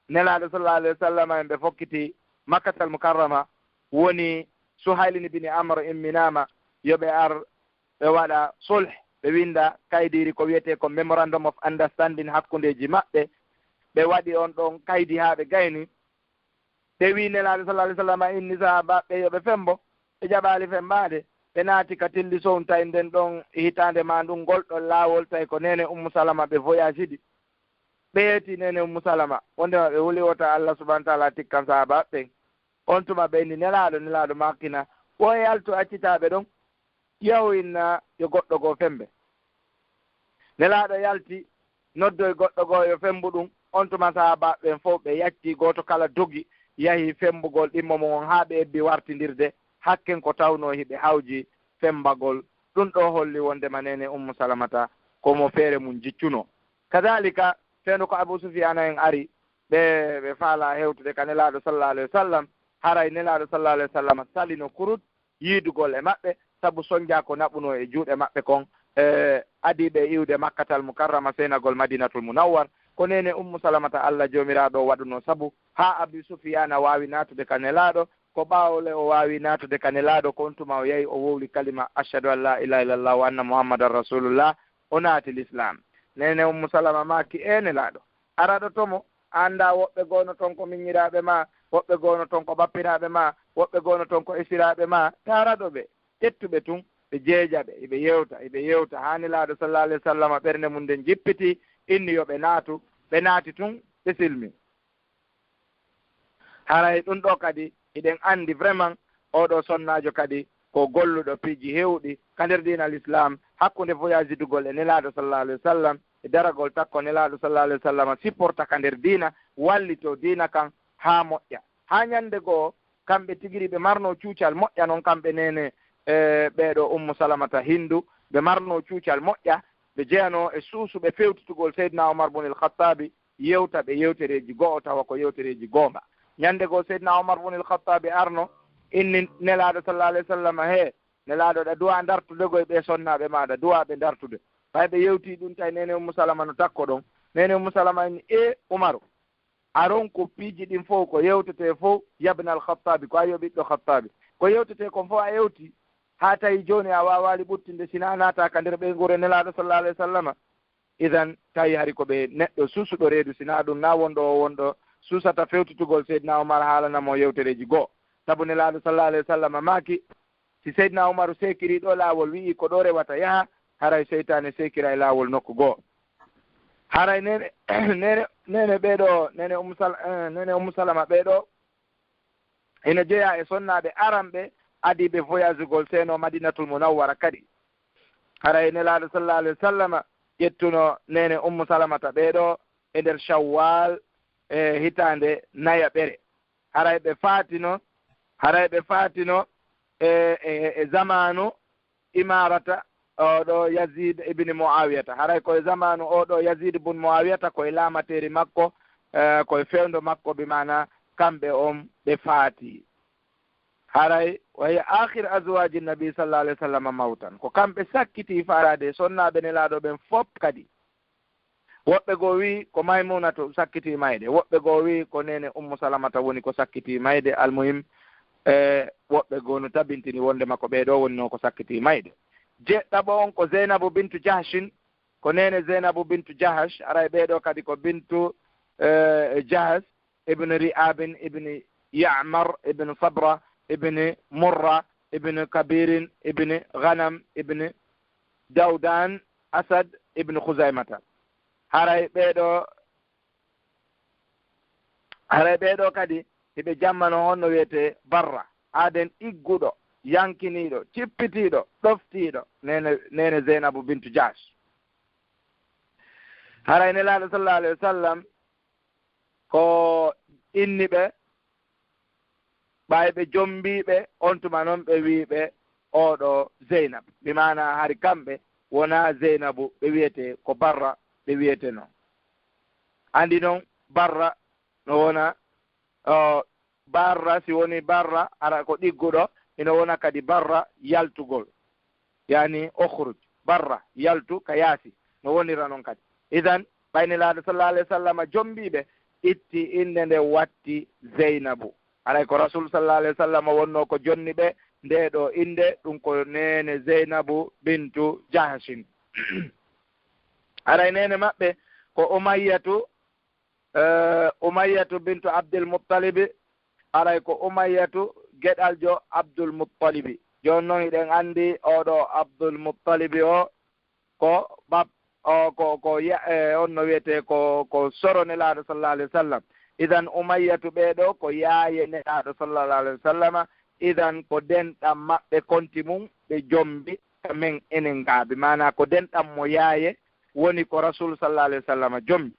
Nelaaɗo sallallahu alayhi wa sallam en ɓe fokkiti Makkatal Mukarrama, woni Suhaylin ibn Amr imminaama yo ɓe ar ɓe waɗa sulh, ɓe winnda kaydiiri ko wiyetee ko Memorandum of Understanding hakkundeeji maɓɓe. Ɓe waɗi on ɗon kaydi haa ɓe gayni. Ɓe wii Nelaaɗo sallallahu alayhi wa sallam inni sahaabaaɓe yo ɓe fembo, ɓe jaɓaali fembaade. Ɓe naati ka tilli sown tawi nden ɗon hitaande maa ndun ngol ɗon laawol tawi ko neene Ummu Salama ɓe voyagidi. Ɓe yeeti neene Ummu Salama, wondema ɓe huli wota Allah subhanahu wa taala tikkan sahaabaaɓe ɓen. On tuma ɓe inni Nelaaɗo, Nelaaɗo maakina, wo e yaltu accitaaɓe ɗon, yahu inna yo goɗɗo goo fembe. Nelaaɗo yalti, noddoy goɗɗo goo yo fembu ɗum. On tuma sahaabaaɓe ɓen fow ɓe yacci, gooto kala dogi, yahi fembugol ɗimmo mum on haa ɓe ebbi wartindirde, hakken ko tawnoo hiɓe hawji fembagol. Ɗum ɗoo holli wondema neene Ummu Salamata ko mo feere mum jiccunoo. Kadaalika, fewndo ko Abu Sufiyaana en ari, ɓe, ɓe faalaa hewtude ka Nelaaɗo sallallahu alayhi wa sallam, haray Nelaaɗo sallallahu alayhi wa sallam salino kurut yiidugol e maɓɓe, sabu sonjaa ko naɓunoo e juuɗe maɓɓe kon, e adii ɓe iwde Makkatal Mukarrama, seenagol Madinatul Munawwar. Ko neene Ummu Salamata Allah Joomiraaɗo waɗunoo sabu haa Abu Sufiyaana waawi naatude ka Nelaaɗo, ko ɓaawo le o waawi naatude ka Nelaaɗo, ko on tuma o yahi o wowli kalima, "Ashhadu an laa ilaaha illallah wa anna Muhammadan Rasulullah," o naati Lislaam. Neene Ummu Salama maaki, "Ee Nelaaɗo, araɗo to mo, a anndaa woɓɓe goo no ton ko miñiraaɓe maa, woɓɓe goo no ton ko ɓappiraaɓe maa, woɓɓe goo no ton ko esiraaɓe maa, taaraɗo ɓe, ƴettu ɓe tun, ɓe jeeja ɓe, hiɓe yewta, hiɓe yewta," haa Nelaaɗo sallallahu alayhi wa sallam ɓernde mum nden jippiti, inni yo ɓe naatu, ɓe naati tun, ɓe silmi. Haray ɗum ɗoo kadi, hiɗen anndi vraiment, oo ɗoo sonnaajo kadi ko golluɗo piiji heewɗi ka nder diina Lislaam, hakkunde voyage dugol e Nelaaɗo sallallahu alayhi wa sallam, e daragol takko Nelaaɗo sallallahu alayhi wa sallam, supporta ka nder diina, wallitoo diina kan haa moƴƴa. Haa ñannde goo, kamɓe tigi ɓe marnoo cuucal moƴƴa non, kamɓe neene, e ɓee ɗoo Ummu Salamata Hindu, ɓe marnoo cuucal moƴƴa, ɓe jeyanoo e suusuɓe fewtitugol Seydina Umar bun el Khattabi, yewta ɓe yewtereeji go'o tawa ko yewtereeji goonga. Ñannde goo Seydina Umar bun el Khattabi arno, inni Nelaaɗo sallallahu alayhi wa sallam, "Hee, Nelaaɗo, ɗa duwaa dartude goy ɓee sonnaaɓe maaɗa, duwaa ɓe dartude." Ɓay ɓe yewtii ɗum tawi neene Ummu Salama no takko ɗon. Neene Ummu Salama inni, "Ee Umaru, aron ko piiji ɗin fow, ko yewtetee fow, yabna al Khattabi, ko a yo ɓiɗɗo Khattabi. Ko yewtetee kon fow a yewtii, haa tawi jooni a waawaali ɓuttinde, sinaa a naata ka nder ɓeynguure Nelaaɗo sallallahu alayhi wa sallama." Idan, tawi hari ko ɓe neɗɗo suusuɗo reedu, sinaa ɗum na wonɗo o wonɗo suusata fewtitugol Seydina Umar haalana mo yewtereeji goo. Sabu Nelaaɗo sallallahu alayhi wa sallama maaki, si Seydina Umaru seekirii ɗoo laawol, wi'i ko ɗoo rewata yaha, haray seytaane seekiray laawol nokku goo. Haray neene, neene, neene ɓee ɗoo, neene Ummu Sal-, eh, neene Ummu Salama ɓee ɗoo, ina jeyaa e sonnaaɓe aranɓe adiiɓe voyagugol seenoo Madinatul Munawwara kadi. Haray Nelaaɗo sallallahu alayhi wa sallama ƴettuno neene Ummu Salamata ɓee ɗoo e nder Shawwal e hitaande nayaɓere. Haray ɓe faatino, haray ɓe faatino e, e, e zamaanu imaarata oo ɗoo Yazid ibn Muawiyata. Haray ko e zamaanu oo ɗoo Yazid bun Muawiyata, ko e laamateeri makko, eh, ko e fewndo makko, bi maana kamɓe on ɓe faati. Haray wa hiya akhir azwaji nabi sallallahu alayhi wa sallam mawtan. Ko kamɓe sakkitii faalaade e sonnaaɓe Nelaaɗo ɓen fop kadi. Woɓɓe goo wi'i ko Maymunatu sakkitii mayde, woɓɓe goo wi'i ko neene Ummu Salamata woni ko sakkitii mayde. Almuhim, e woɓɓe goo no tabintini wondema ko ɓee ɗoo wonnoo ko sakkitii mayde. Jeɗɗaɓo on ko Zeynabu bintu Jahshin, ko neene Zeynabu bintu Jahash, haray ɓee ɗoo kadi ko bintu, e, Jahash, ibn Ri'abin, ibn Ya'mar, ibn Sabra, ibn Murra, ibn Kabirin, ibn Ghanam, ibn Dawdan, Asad, ibn Khuzaimata. Haray ɓee ɗoo, haray ɓee ɗoo kadi hiɓe jammano honno wiyetee Barra, aaden igguɗo, yankiniiɗo, cippitiiɗo, ɗoftiiɗo, neene, neene Zeynabu bintu Jahsh. Haray Nelaaɗo sallallahu alayhi wa sallam ko inni ɓe, ɓay ɓe jombii ɓe, on tuma non ɓe wi'i ɓe, "Oo ɗoo Zeynab." Bi maana hari kamɓe wonaa Zeynabu ɓe wiyetee, ko Barra ɓe wiyetenoo. Anndi non Barra no wona, o, barra, si woni barra, ara ko ɗigguɗo, ina wona kadi barra yaltugol. Yani, ukhruj, barra, yaltu ka yaasi. No wonira noon kadi. Idan, ɓay Nelaaɗo sallallahu alayhi wa sallam jombii ɓe, itti innde nde watti Zeynabu. Haray ko Rasul sallallahu alayhi wa sallam wonnoo ko jonni ɓe ndee ɗoo innde, ɗum ko neene Zeynabu bintu Jahshin. Haray neene maɓɓe ko Umayyatu, eh, Umayyatu bintu Abdul Muttalibi. Haray ko Umayyatu geɗaljo Abdul Muttalibi. Jooni noon hiɗen anndi oo ɗoo Abdul Muttalibi o ko bab-, o ko, ko ya-, eh, on no wiyetee ko, ko soro Nelaaɗo sallallahu alayhi wa sallam. Idan Umayyatu ɓee ɗoo ko yaaye Nelaaɗo sallallahu alayhi wa sallama. Idan ko denɗam maɓɓe konti mum ɓe jombi ka men enen gaa. Bi maanaa ko denɗam mo yaaye woni ko Rasul sallallahu alayhi wa sallama jombi.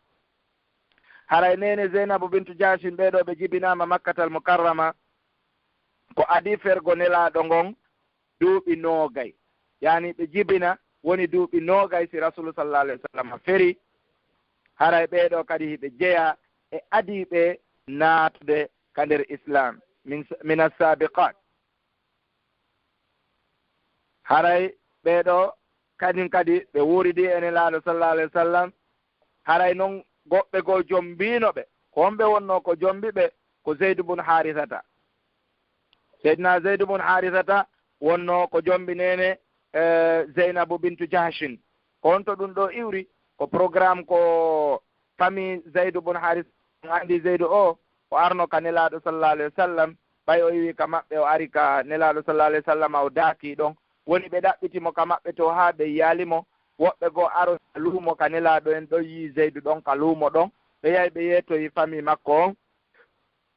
Haray neene Zeynabu bintu Jahshin ɓee ɗoo ɓe jibinaama Makkatal Mukarrama ko adii fergo Nelaaɗo ngon duuɓi noogay. Yani ɓe jibina woni duuɓi noogay si Rasulu sallallahu alayhi wa sallam feri. Haray ɓee ɗoo kadi hiɓe jeyaa e adii ɓe naatude ka nder Islam. Min, min as-sabiqat. Haray ɓee ɗoo kañum kadi ɓe wuuridii e Nelaaɗo sallallahu alayhi wa sallam. Haray noon goɗɓe goo jombiino ɓe. Ko honɓe wonnoo ko jombi ɓe? Ko Zeydu bun Haarisata. Seydina Zeydu bun Haarisata wonnoo ko jombi neene, eh, Zeynabu bintu Jahshin. Ko honto ɗum ɗoo iwri? Ko programme ko famille Zaydu bun Haris, on anndi Zaydu o, o arno ka Nelaaɗo sallallahu alayhi wa sallam, ɓay o iwi ka maɓɓe, o ari ka Nelaaɗo sallallahu alayhi wa sallam, o daaki ɗon. Woni ɓe ɗaɓɓiti mo ka maɓɓe to haa ɓe yaali mo. Woɓɓe goo aro ka luumo ka Nelaaɗo en ɗon, yii Zaydu ɗon ka luumo ɗon. Ɓe yahi ɓe yeetoyi famille makko on.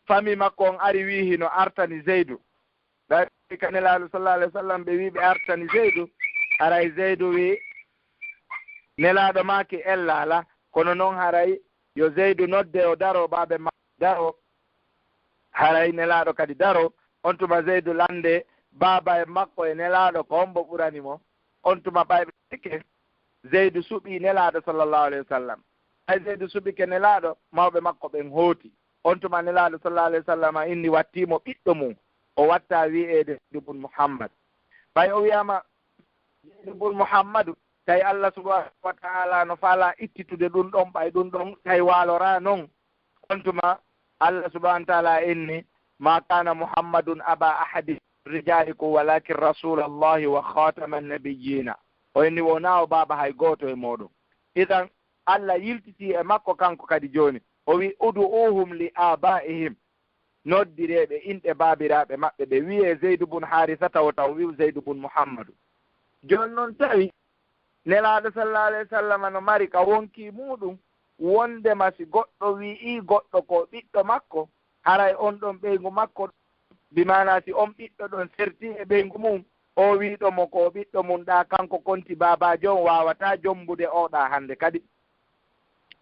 Famille makko on ari wii hino artani Zaydu. Ɓe ari ka Nelaaɗo sallallahu alayhi wa sallam, ɓe wii ɓe artani Zaydu. Haray Zaydu wii, Nelaaɗo maaki ella alaa. Kono noon haray yo Zaydu nodde, o daroo, baaba e makko daroo. Haray Nelaaɗo kadi daroo. On tuma Zaydu lande, baaba e makko e Nelaaɗo, ko hombo ɓurani mo? On tuma ɓay ɓe sikke, Zaydu suɓii Nelaaɗo sallallahu alayhi wa sallam. Ɓay Zaydu suɓike Nelaaɗo, mawɓe makko ɓen hooti. On tuma Nelaaɗo sallallahu alayhi wa sallam inni wattii mo ɓiɗɗo mum. O wattaa wi'eede Zaydu bun Muhammad. Ɓay o wi'aama Zaydu bun Muhammadu, tawi Allah subhanahu wa ta'ala no faalaa ittitude ɗum ɗon, ɓay ɗum ɗon tawi waaloraa non. On tuma Allah subhanahu wa ta'ala inni, "Ma kana Muhammadun aba ahadi rijalikum walakin rasulallahi wa khataman nabiyyina." O inni wonaa o baaba hay gooto e mooɗon. Idan Allah yiltitii e makko kanko kadi jooni. O wi, "Udu'uhum li abaihim." Noddiree ɓe inɗe baabiraaɓe maɓɓe, ɓe wiyee Zaydu bun Haarisa, tawa taw wi'u Zaydu bun Muhammadu. Jooni noon tawi Nelaaɗo sallallahu alayhi wa sallam no mari ka wonkii muuɗum, wondema si goɗɗo wi'ii goɗɗo ko ɓiɗɗo makko, haray on ɗon ɓeyngu makko, bi maanaa si on ɓiɗɗo ɗon sertii e ɓeyngu mum, o wi'ɗo mo ko o ɓiɗɗo mum ɗaa, kanko konti baabaajo on waawataa jombude oo ɗaa hannde kadi.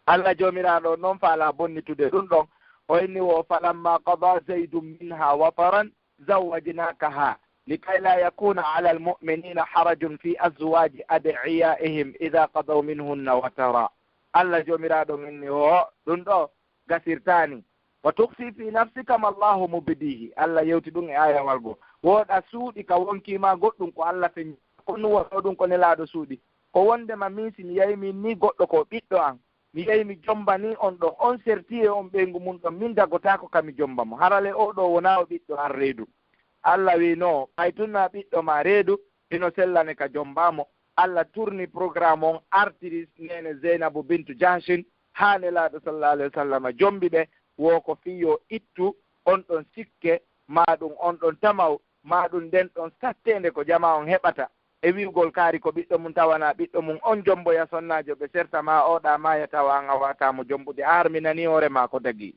Allah Joomiraaɗo on noon faalaa bonnitude ɗum ɗon. O inni wo, "Falamma qada Zaydun minha wataran zawwajnakaha likay la yakuna ala almu'minina harajun fi azwaji adiyaihim idha qadaw minhunna watara." Allah Joomiraaɗo on inni wo, "Ɗum ɗo gasirtaani. Wa tukhfi fi nafsika ma Allahu mubdihi." Allah yewti ɗum e aayawal goo. Wooɗa suuɗi ka wonkii ma goɗɗum ko Allah feñi. Ko ɗum wonno ɗum ko Nelaaɗo suuɗi. Ko wondema min si mi yahi min ni goɗɗo ko ɓiɗɗo an. Mi yahi mi jombanii on ɗon. On sertii e on ɓeyngu mum ɗon. Min dagotaako ka mi jomba mo. Harale oo ɗoo wonaa o ɓiɗɗo an reedu. Allah wi'i no, ɓay tun na ɓiɗɗo ma reedu, hino sellane ka jombaa mo. Allah turni programme on, artiri neene Zeynabu bintu Jahshin, haa Nelaaɗo sallallahu alayhi wa sallam jombi ɓe, wo ko fii yo ittu on ɗon sikke, maa ɗum on ɗon tamaw, maa ɗum nden ɗon satteende ko jamaa on heɓata. E wi'ugol kaari ko ɓiɗɗo mum tawanaa ɓiɗɗo mum, on jomboya sonnaajo ɓe serta maa oo ɗaa maaya tawa an a waataa mo jombude, a harminanii hoore maa ko dagii.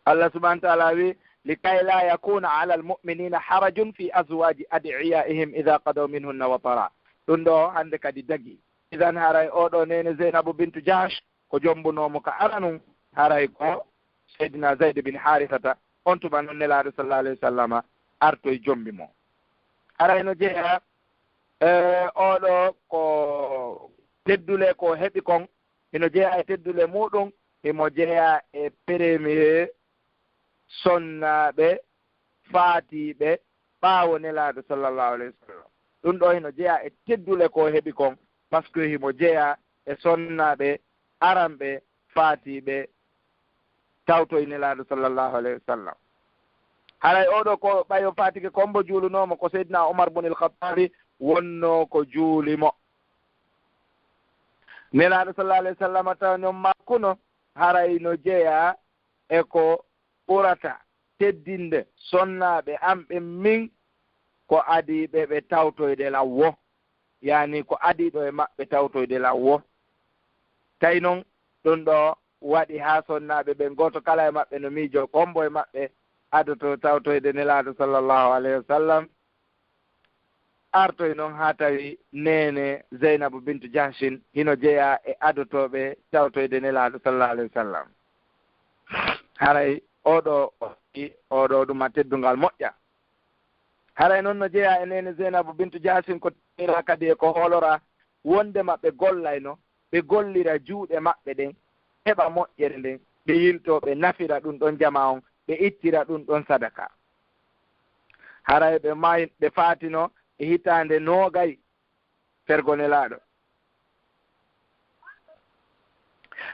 Allah subhanahu wa ta'ala wi, "Likay la yakuna ala almu'minina harajun fi azwaji adiyaihim idha qadaw minhunna watara." Ɗum ɗo hannde kadi dagii. Idan haray oo ɗoo neene Zeynabu bintu Jahsh ko jombunoo mo ka aranun, haray ko Seydina Zayd bin Harisata, on tuma non Nelaaɗo sallallahu alayhi wa sallama artoy jombi mo. Haray no jeyaa, eh, oo ɗoo ko teddule ko heɓi kon, hino jeyaa e teddule muuɗum, himo jeyaa e premier sonnaaɓe faatiiɓe ɓaawo Nelaaɗo sallallahu alayhi wa sallam. Ɗum ɗo hino jeyaa e teddule ko heɓi kon, parce que himo jeyaa e sonnaaɓe aranɓe faatiiɓe tawtoy Nelaaɗo sallallahu alayhi wa sallam. Haray oo ɗoo ko ɓay o faatike ko mbo juulunoo mo, ko Seydina Umar bun il-Khattabi wonnoo ko juuli mo. Nelaaɗo sallallahu alayhi wa sallam taw non makkuno, haray no jeyaa e ko ɓurata teddinde sonnaaɓe am ɓen min ko adii ɓe ɓe tawtoyde law woo, yaani ko adii ɗo e maɓɓe tawtoyde law woo. Tawi non ɗum ɗo waɗi haa sonnaaɓe ɓen gooto kala e maɓɓe no miijoo ko mbo e maɓɓe adotoo tawtoyde Nelaaɗo sallallahu alayhi wa sallam, artoy non haa tawi neene Zeynabu bintu Jahshin hino jeyaa e adotooɓe tawtoyde Nelaaɗo sallallahu alayhi wa sallam. Haray oo ɗoo, oo ɗoo ɗum a teddungal moƴƴa. Haray non no jeyaa e neene Zeynabu bintu Jahshin ko tawira kadi e ko hooloraa wonde maɓɓe gollayno, ɓe gollira juuɗe maɓɓe ɗen, heɓa moƴƴere nden, ɓe yiltoo, ɓe nafira ɗum ɗon jamaa on, ɓe ittira ɗum ɗon sadaka. Haray ɓe may-, ɓe faatino e hitaande noogay fergo Nelaaɗo.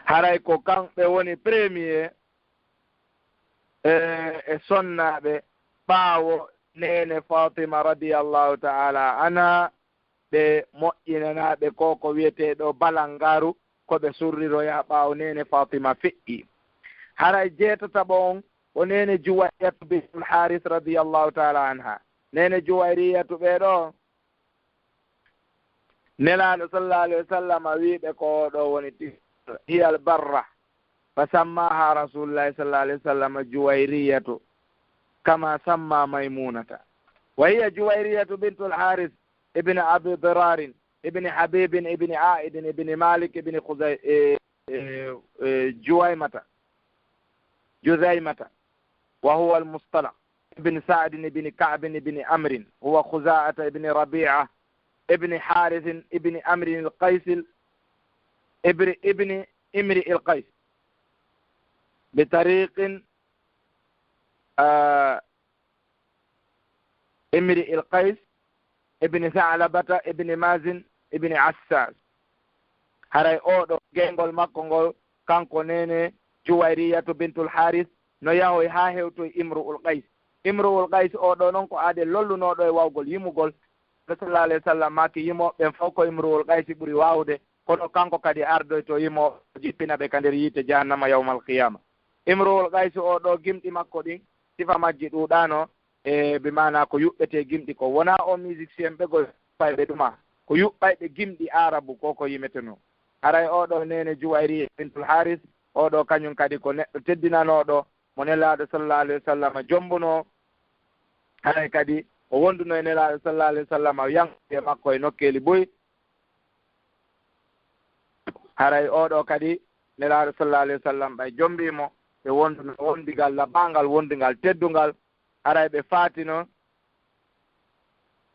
Haray ko kamɓe woni premier e, e sonnaaɓe ɓaawo neene Fatima radiyallahu ta'ala anha, ɓe moƴƴinanaaɓe ko ko wi'etee ɗo balangaaru, ko ɓe surriroyaa ɓaawo neene Fatima feƴƴi. Haray jeetataɓo on ko neene Juwayriyatu bintul Haris radiyallahu ta'ala anha. Neene Juwayriyatu ɓee ɗo, Nelaaɗo sallallahu alayhi wa sallam wi'i ɓe ko oo ɗoo woni ti-, hiya al-barra. Fa sammaha Rasulullahi sallallahu alayhi wa sallam Juwayriyatu, kama samma Maymunata. Wa hiya Juwayriyatu bintul Haris ibn Abi Dirarin ibn Habibin ibn Aidin ibn Malik ibn Khuzay-, eh, eh, eh, Juwaymata. Juzaymata. Wa huwa al-Mustalaq ibn Sa'd ibn Ka'b ibn Amr. Huwa Khuza'ata ibn Rabi'a ibn Harith ibn Amr al-Qais ibn, ibn Imri al-Qais. Bi tariqin, ah, Imri il-Qays ibn Sa'labata ibn Mazin ibn Assas. Haray oo ɗoo geyngol makko ngol, kanko neene Juwayriyatu bintul Haris, no yahoy haa hewtoy Imru'ul Qays. Imru'ul Qays oo ɗoo non ko aade lollunooɗo e wawgol yimugol. Sallallahu alayhi wa sallam maaki yimooɓe ɓen fow ko Imru'ul Qays ɓuri waawude, kono kanko kadi ardoyto yimooɓe, jippina ɓe ka nder yiite jahannama yawmal qiyaama. Imru'ul Qays oo ɗoo gimɗi makko ɗin, sifa majji ɗuuɗaano, e bi maanaa ko yuɓɓetee gimɗi ko. Wonaa o musicien ɓe go payɓe ɗuma. Ko yuɓɓayɓe gimɗi Aarabu ko ko yimetenoo. Haray oo ɗoo neene Juwayriya bintul Haris, oo ɗoo kañum kadi ko neɗɗo teddinanooɗo mo Nelaaɗo sallallahu alayhi wa sallam jommbunoo. Haray kadi o wonduno e Nelaaɗo sallallahu alayhi wa sallam, yankude e makko e nokkeeli buy. Haray oo ɗoo kadi Nelaaɗo sallallahu alayhi wa sallam ɓay jommbii mo, ɓe wonduno wondigal laɓaangal, wondigal teddungal. Haray ɓe faatino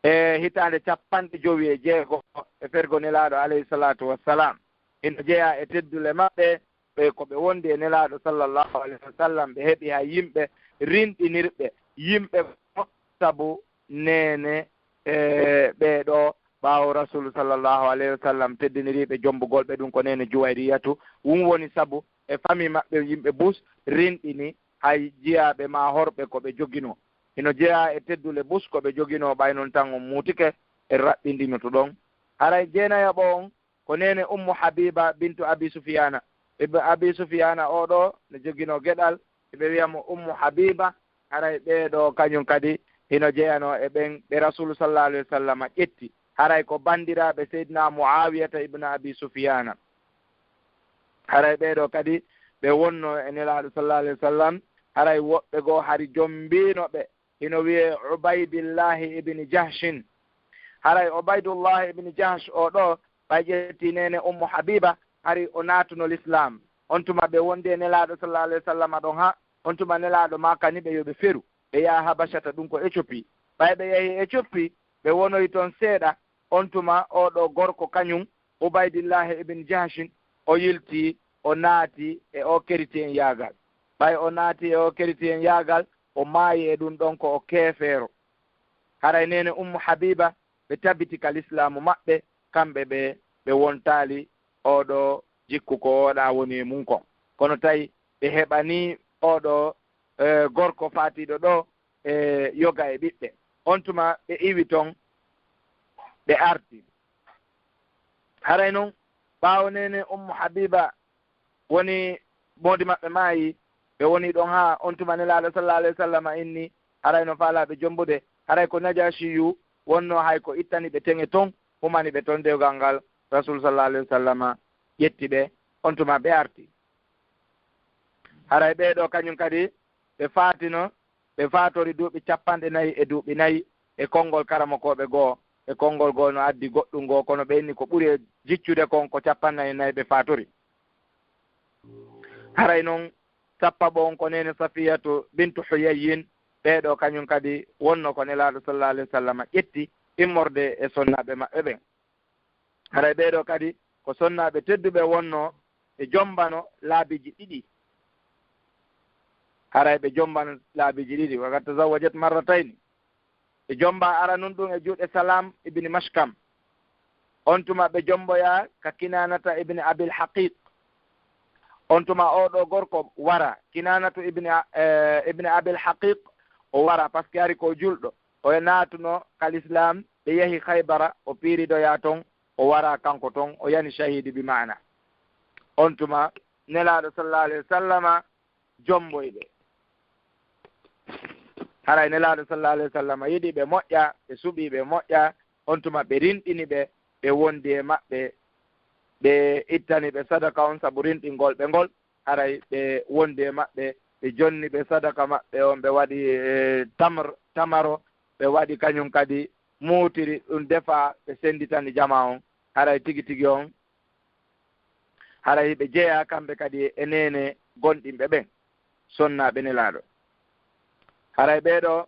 e hitaande cappanɗe jowi e jeego e fergo Nelaaɗo alayhi salaatu wassalam. Hino jeyaa e teddule maɓɓe, ɓe ko ɓe wondi e Nelaaɗo sallallahu alayhi wa sallam, ɓe heɓi hay yimɓe rinɗinirɓe, yimɓe ko sabu neene, e, ɓee ɗoo ɓaawo Rasuulu sallallahu alayhi wa sallam teddiniriiɓe jommbugol ɓe, ɗum ko neene Juwayriyatu. Ɗum woni sabu e famii maɓɓe yimɓe bus rinɗini hay jiyaaɓe maa horɓe ko ɓe joginoo. Hino jeyaa e teddule bus ko ɓe joginoo, ɓay non tan on muutike e raɓɓindinoto ɗon. Haray jeenayaɓo on ko neene Ummu Habiba bintu Abi Sufyana. Ibn Abi Sufyana oo ɗoo no joginoo geɗal, ɓe wi'a mo Ummu Habiba. Haray ɓee ɗoo kañum kadi hino jeyanoo e ɓen ɓe Rasuulu sallallahu alayhi wa sallam ƴetti. Haray ko banndiraaɓe Seydina Muawiyata ibn Abi Sufyana. Haray ɓee ɗoo kadi ɓe wonnoo e Nelaaɗo sallallahu alayhi wa sallam. Haray woɓɓe goo hari jommbiino ɓe. Hino wi'ee Ubaydillahi ibn Jahshin. Haray Ubaydullahi ibn Jahsh oo ɗoo, ɓay ƴetti neene Ummu Habiba, hari o naatuno Lislaam. On tuma ɓe wondi e Nelaaɗo sallallahu alayhi wa sallam ɗon haa, on tuma Nelaaɗo maakani ɓe yo ɓe feru, ɓe yaha Habashata, ɗum ko Éthiopie. Ɓay ɓe yahi Éthiopie, ɓe wonoyi ton seeɗa, on tuma oo ɗoo gorko kañum, Ubaydillahi ibn Jahshin, o yilti, o naati e oo keritiyen yaagal. Ɓay o naati e o keritiyen yaagal, o maayi e ɗum ɗon ko o keefeero. Haray neene Ummu Habiba, ɓe tabiti ka lislaamu maɓɓe, kamɓe ɓe, ɓe wontaali oɗo jikku ko oɗa woni e mum kon. Kono tawi ɓe heɓani oɗo, eh, gorko faatiiɗo ɗo, e yoga e ɓiɓɓe. On tuma ɓe iwi ton, ɓe arti. Haray non, ɓaawo neene Ummu Habiba woni moodi maɓɓe maayi, ɓe woni ɗon haa on tuma Nelaaɗo sallallahu alayhi wa sallam inni, haray no faalaaɓe jombude, haray ko Najaashiyu wonno hay ko ittani ɓe teŋe ton, humani ɓe ton dewgal ngal Rasul sallallahu alayhi wa sallam ƴetti ɓe, on tuma ɓe arti. Haray ɓee ɗoo kañum kadi ɓe faatino, ɓe faatori duuɓi capanɗe nayi e duuɓi nayi e konngol karamokooɓe goo, e konngol goo no addi goɗɗum goo, kono ɓe inni ko ɓuri e jiccude kon ko capanɗe nayi nayi ɓe faatori. Haray non sappaɓo on ko neene Safiyatu bintu Huyayyin, ɓee ɗoo kañum kadi wonno ko Nelaaɗo sallallahu alayhi wa sallam ƴetti immorde e sonnaaɓe maɓɓe ɓen. Haray ɓee ɗoo kadi ko sonnaaɓe tedduɓe wonno ɓe jombano laabiiji ɗiɗi. Haray ɓe jombano laabiiji ɗiɗi. Wa qad tazawwajat marratayni. Ɓe jomba aranun ɗum e juuɗe Salam ibn Mashkam. On tuma ɓe jomboya ka Kinanata ibn Abil Haqiq. On tuma oo ɗoo gorko wara. Kinanatu ibn A-, eh, ibn Abil Haqiq o wara, parce que ari ko julɗo. O naatuno ka lislaam, ɓe yahi Khaybara, o piiridoya ton, o wara kanko ton, o yani shahidi bi maana. On tuma Nelaaɗo sallallahu alayhi wa sallama jomboy ɓe. Haray Nelaaɗo sallallahu alayhi wa sallama yiɗi ɓe moƴƴa, ɓe suɓi ɓe moƴƴa, on tuma ɓe rinɗini ɓe, ɓe wondi e maɓɓe, ɓe ittani ɓe sadaka on sabu rinɗingol ɓe ngol. Haray ɓe wondi e maɓɓe, ɓe jonni ɓe sadaka maɓɓe on, ɓe waɗi, eh, tamr, tamaro, ɓe waɗi kañum kadi muutiri ɗum defa, ɓe senditani jama on. Haray tigi tigi on, haray ɓe jeyaa kamɓe kadi e neene gonɗinɓe ɓen, sonnaaɓe Nelaaɗo. Haray ɓee ɗoo,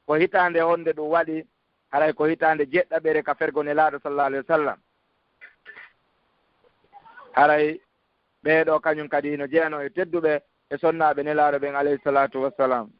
ko hitaande honde ɗum waɗi? Haray ko hitaande jeɗɗaɓere ka fergo Nelaaɗo sallallahu alayhi wa sallam. Haray ɓee ɗoo kañum kadi hino jeyanoo e tedduɓe e sonnaaɓe Nelaaɗo ɓen alayhi salatu wassalam.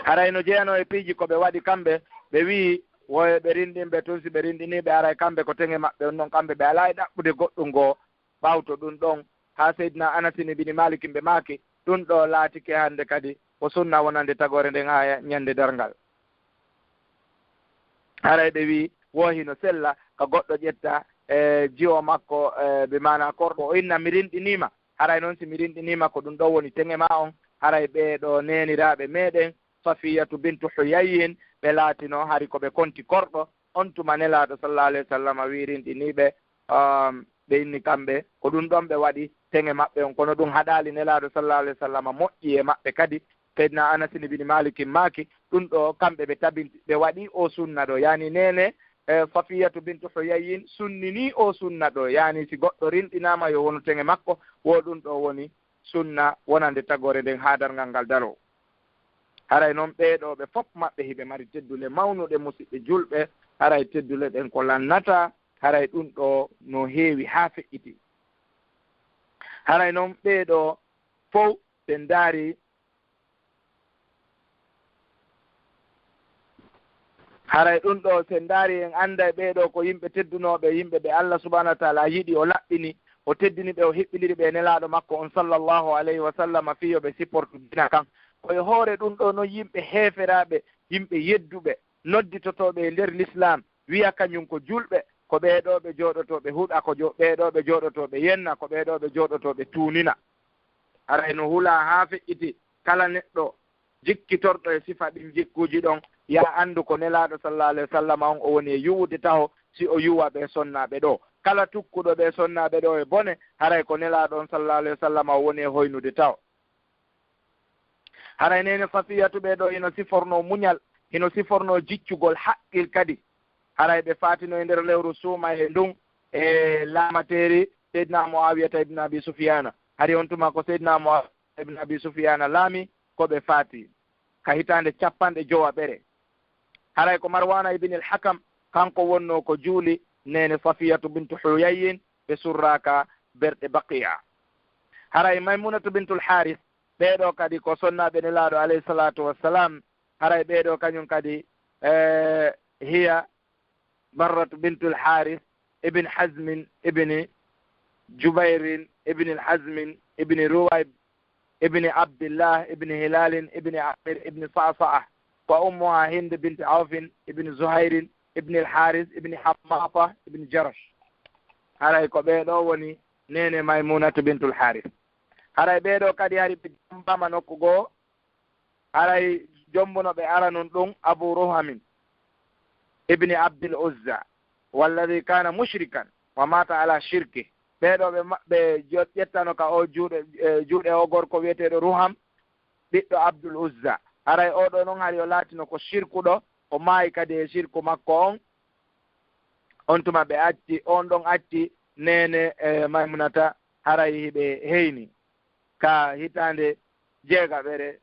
Haray no jeyanoo e piiji ko ɓe waɗi kamɓe, ɓe wi'i, woye ɓe rinɗinɓe tun, si ɓe rinɗinii ɓe, haray kamɓe ko teŋe maɓɓe on non, kamɓe ɓe alaa e ɗaɓɓude goɗɗum goo. Ɓawto ɗum ɗon, haa Seydina Anasin ibini Maalikin ɓe maaki, ɗum ɗoo laatike hannde kadi ko sunna wonande tagoore nden haa ñande darngal. Haray ɓe wi'i, wo hino sella ka goɗɗo ƴetta, e, jiwo makko, e, bi maana korɗo, o inna, "Mi rinɗiniima." Haray non si mi rinɗiniima, ko ɗum ɗoo woni teŋe maa on. Haray ɓee ɗoo neeniraaɓe meɗen, Safiyatu bintu Huyayyin, ɓe laatino hari ko ɓe konti korɗo. On tuma Nelaaɗo sallallahu alayhi wa sallam wi'i rinɗiniiɓe, um, ɓe inni kamɓe, ko ɗum ɗon ɓe waɗi teŋe maɓɓe on. Kono ɗum haɗaali Nelaaɗo sallallahu alayhi wa sallam moƴƴi e maɓɓe kadi. Seydina Anasin ibini Maalikin maaki, ɗum ɗoo kamɓe ɓe tabinti, ɓe waɗi o sunna ɗoo. Yaani neene, e, Safiyatu bintu Huyayyin sunnini o sunna ɗoo. Yaani si goɗɗo rinɗinaama yo wonu teŋe makko, wo ɗum ɗoo woni sunna wonande tagoore nden haa darngal ngal daroo. Haray non ɓee ɗoo ɓe fof maɓɓe hiɓe mari teddule mawnuɗe, musiɓɓe julɓe, haray teddule ɗen ko lannataa, haray ɗum ɗoo no heewi haa feƴƴiti. Haray non ɓee ɗoo fof ɓe ndaari, haray ɗum ɗoo, si en ndaari, en annday ɓee ɗoo ko yimɓe teddunooɓe, yimɓe ɓe Allah subhanahu wa taala yiɗi, o laɓɓini, o teddini ɓe, o hiɓɓindiri ɓe e Nelaaɗo makko on sallallahu alayhi wa sallam fii yo ɓe supportu diina kan. Ko e hoore ɗum ɗoo non yimɓe heeferaaɓe, yimɓe yedduɓe, nodditotooɓe e nder Lislaam, wi'a kañum ko julɓe, ko ɓee ɗoo ɓe jooɗotoo ɓe huɗa, ko jo-, ɓee ɗoo ɓe jooɗotoo ɓe yenna, ko ɓee ɗoo ɓe jooɗotoo ɓe tuunina. Haray no hulaa haa feƴƴiti, kala neɗɗo jikkitorɗo e sifa ɗin jikkuuji ɗon, ya anndu ko Nelaaɗo sallallahu alayhi wa sallam on o woni e yuwude taho, si o yuwa ɓe sonnaaɓe ɗoo. Kala tukkuɗo ɓe sonnaaɓe ɗoo e bone, haray ko Nelaaɗo on sallallahu alayhi wa sallam o woni e hoynude taho. Haray neene Safiyatu ɓee ɗoo hino sifornoo muñal, hino sifornoo jiccugol haqqil kadi. Haray ɓe faatino e nder lewru suumayee ndun e laamateeri Seydina Muawiyata ibn Abi Sufyaana. Hari on tuma ko Seydina Muawiyata ibn Abi Sufyaana laami, ko ɓe faati ka hitaande capanɗe jowaɓere. Haray ko Marwaana ibn al-Hakam, kanko wonnoo ko juuli neene Safiyatu bintu Huyayyin, ɓe surraaka berɗe Baqiya. Haray Maymunatu bintul Haris, ɓee ɗoo kadi ko sonnaaɓe Nelaaɗo alayhi salaatu wassalam, haray ɓee ɗoo kañum kadi, eh, hiya Barratu bintul Haris, ibn Hazmin, ibn Jubayrin, ibn Hazmin, ibn Ruwayb, ibn Abdillah, ibn Hilalin, ibn Amir, ibn Sa'sa'a, wa ummuha Hind bint Awfin, ibn Zuhairin, ibn al-Haris, ibn Hammata, ibn Jarash. Haray ko ɓee ɗoo woni neene Maymunatu bintul Haris. Haray ɓee ɗoo kadi hari ɓe jambaama nokku goo, haray jombuno ɓe aranun ɗum Abu Ruhamin, ibn Abdil Uzza, walladhi kana mushrikan, wa mata ala shirki. Ɓee ɗoo ɓe ma-, ɓe jo-, ƴettano ka o juuɗe, eh, juuɗe o gorko wi'eteeɗo Ruham, ɓiɗɗo Abdul Uzza. Haray oo ɗoo non hari o laatino ko shirkuɗo, o maayi kadi e shirku makko on. On tuma ɓe acci, on ɗon acci neene, eh, Maymunata, haray hiɓe heyni ka hitaande jeegaɓere.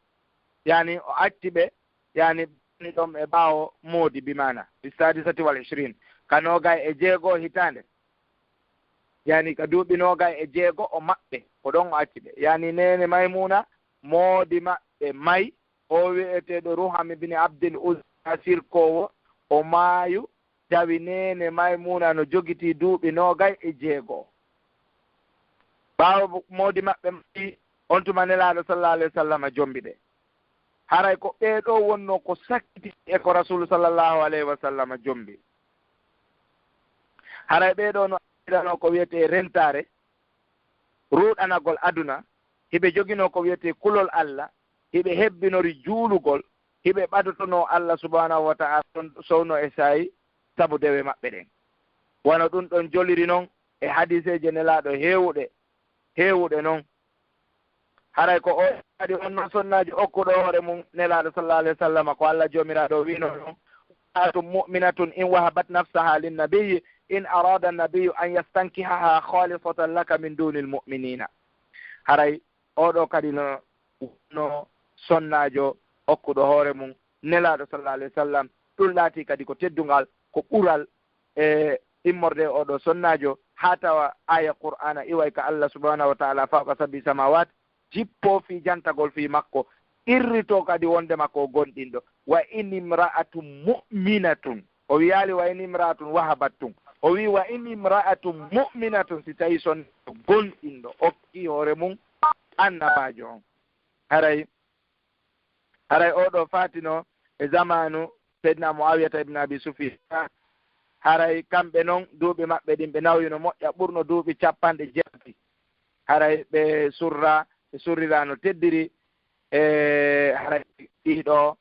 Yani o acci ɓe, yani ni ɗon e ɓaawo moodi bi maana, fi sadisati wal ishrin, ka noogay e jeego hitaande. Yani ka duuɓi noogay e jeego o maɓɓe, ko ɗon o acci ɓe. Yani neene Maymuna, moodi maɓɓe may, o wi'eteeɗo Ruham ibn Abdil Uzza sirkoowo, o maayu, tawi neene Maymuna no jogitii duuɓi noogay e jeego. Ɓaawo moodi maɓɓe mayi, on tuma Nelaaɗo sallallahu alayhi wa sallam jombi ɓe. Haray ko ɓee ɗoo wonnoo ko sakkiti e ko Rasuulu sallallahu alayhi wa sallam jombi. Haray ɓee ɗoo no addanoo ko wi'etee rentaare, ruuɗanagol aduna, hiɓe joginoo ko wi'etee kulol Alla, hiɓe hebbinori juulugol, hiɓe ɓadotonoo Alla subhanahu wa ta'ala ɗon sowno e saayi sabu dewe maɓɓe ɗen. Wano ɗum ɗon joliri non e hadiiseeje Nelaaɗo heewuɗe, heewuɗe non. Haray ko o kadi wonnoo sonnaajo okkuɗo hoore mum Nelaaɗo sallallahu alayhi wa sallam, ko Alla Joomiraaɗo wi'no non, "Imra'atun mu'minatun in wahabat nafsaha linnabiyyi in arada nabiyyu an yastankihaha khalisatan laka min dunil mu'minina." Haray oo ɗoo kadi no, no sonnaajo okkuɗo hoore mum Nelaaɗo sallallahu alayhi wa sallam. Ɗum laatii kadi ko teddungal, ko ɓural e immorde e oo ɗoo sonnaajo, haa tawa aaya Qur'aana iway ka Alla subhanahu wa ta'ala fawqa sab'i samawat, jippoo fii jantagol fii makko, irritoo kadi wonde makko o gonɗinɗo. "Wa in imra'atun mu'minatun." O wiyaali, "Wa in imra'atun wahabat" tun. O wii, "Wa in imra'atun mu'minatun", si tawi sonnaajo gonɗinɗo okkii hoore mum annabaajo on. Haray, haray oo ɗoo faatino e zamaanu Seydina Muawiyata ibn Abi Sufyan. Haray kamɓe non, duuɓi maɓɓe ɗin ɓe nawyuno moƴƴa, ɓurno duuɓi capanɗe jeetati. Haray ɓe surra, ɓe surrira no teddiri, e haray ɗiɗo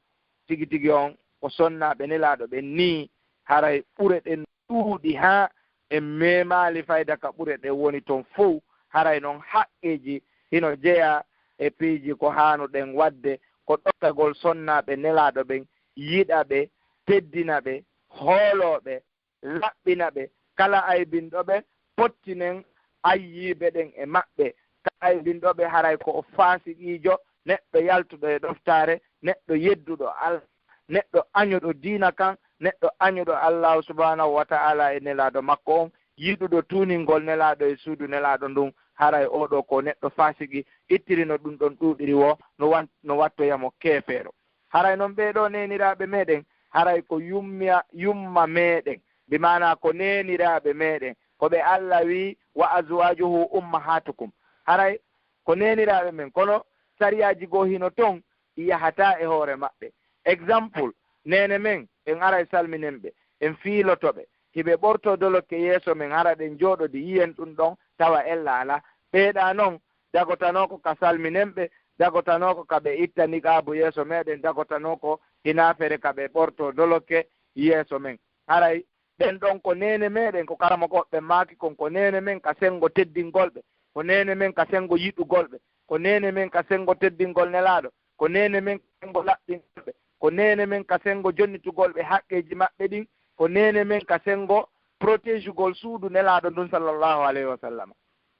tigi tigi on ko sonnaaɓe Nelaaɗo ɓen nii, haray ɓure ɗen ɗuuɗi haa en meemaali fayda ka ɓure ɗen woni ton fow. Haray non haqqeeji hino jeyaa e piiji ko haanuɗen waɗde, ko ɗoftagol sonnaaɓe Nelaaɗo ɓen, yiɗa ɓe, teddina ɓe, hooloo ɓe, laɓɓina ɓe, kala aybinɗo ɓe, pottinen ayyiibe ɗen e maɓɓe. Kala aybinɗo ɓe, haray ko o faasiqiijo, neɗɗo yaltuɗo e ɗoftaare, neɗɗo yedduɗo Alla, neɗɗo añuɗo diina kan, neɗɗo añuɗo Allaahu subhaanahu wa ta'aala e Nelaaɗo makko on, yiɗuɗo tuuningol Nelaaɗo e suudu Nelaaɗo ndun, haray oo ɗoo ko neɗɗo faasiqi, ittirino ɗun ɗon ɗuuɗiri woo, no wan-, no wattoya mo keefeero. Haray non ɓee ɗoo neeniraaɓe meɗen, haray ko yumma, yumma meɗen, bi maanaa ko neeniraaɓe meɗen, ko ɓe Alla wii, "Wa azwajuhu ummahatukum." Haray ko neeniraaɓe men, kono sariyaaji goo hino ton ɗi yahataa e hoore maɓɓe. Exemple, neene men, en aray salminen ɓe, en fiiloto ɓe, hiɓe ɓortoo dolokke yeeso men, hara ɗen jooɗodi yiyen ɗun ɗon, tawa ella alaa. Ɓee ɗaa non, dagotanoo ko ka salminen ɓe, dagotanoo ko ka ɓe itta niqaabu yeeso meɗen, dagotanoo ko hinaa fere ka ɓe ɓortoo dolokke yeeso men. Haray ɓen ɗon ko neene meɗen, ko karamokooɓe maaki kon, ko neene men ka senngo teddingol ɓe, ko neene men ka senngo yiɗugol ɓe, ko neene men ka senngo teddingol Nelaaɗo, ko neene men ka senngo laɓɓingol ɓe, ko neene men ka senngo jonnitugol ɓe haqqeeji maɓɓe ɗin, ko neene men ka senngo protégugol suudu Nelaaɗo ndun sallallahu alayhi wa sallam.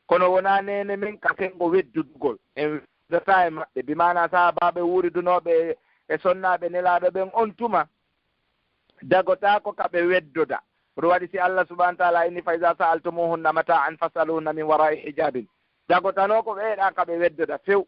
Kono wonaa neene men ka senngo weddudugol. En weddotaa e maɓɓe. Bi maanaa sahaabaaɓe wuuridunooɓe e, e sonnaaɓe Nelaaɗo ɓen on tuma, dagotaako ka ɓe weddoda. Ko ɗum waɗi si Allah subhanahu wa ta'ala inni, "Fa iza sa'altumuhunna mata'an fas'aluhunna min wara'i hijabin." Jagotano ko ɓe eɗa ka ɓe weddoda few.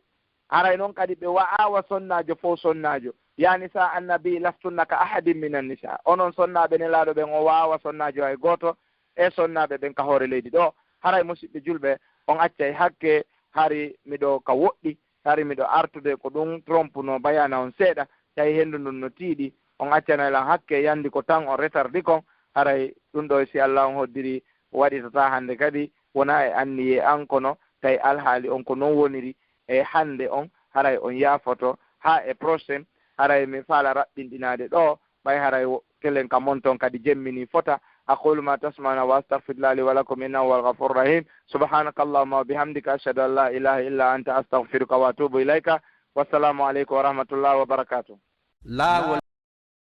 Haray noon kadi ɓe wa'awa sonnaajo fow sonnaajo. "Ya nisa annabi lastunna ka ahadin minan nisa." Onon sonnaaɓe nelaaɗo ɓen, o wa'awa sonnaajo hay gooto e sonnaaɓe ɓen ka hoore leydi ɗo. Haray musiɓɓe julɓe, on accay hakke, hari miɗo ka woɗɗi, hari miɗo artude ko ɗum trompuno bayana on seeɗa, tawi henndu ndun no tiiɗi, on accanay lan hakke, yandi ko tan on retardi kon, haray ɗum ɗo si Allah on hoddiri waɗitata hannde kadi, wona e anniye an kono, tawi alhaali on ko non woniri, e hannde on, haray on yaafoto, haa e prochain, haray mi faala raɓɓinɗinaade ɗo, ɓay haray wo-, kelen ka mon ton kadi jemmini fota. أقول ما تسمعون وأستغفر الله لي ولكم إنه هو الغفور الرحيم. سبحانك اللهم وبحمدك، أشهد أن لا إله إلا أنت، أستغفرك وأتوب إليك. والسلام عليكم ورحمة الله وبركاته. Laawol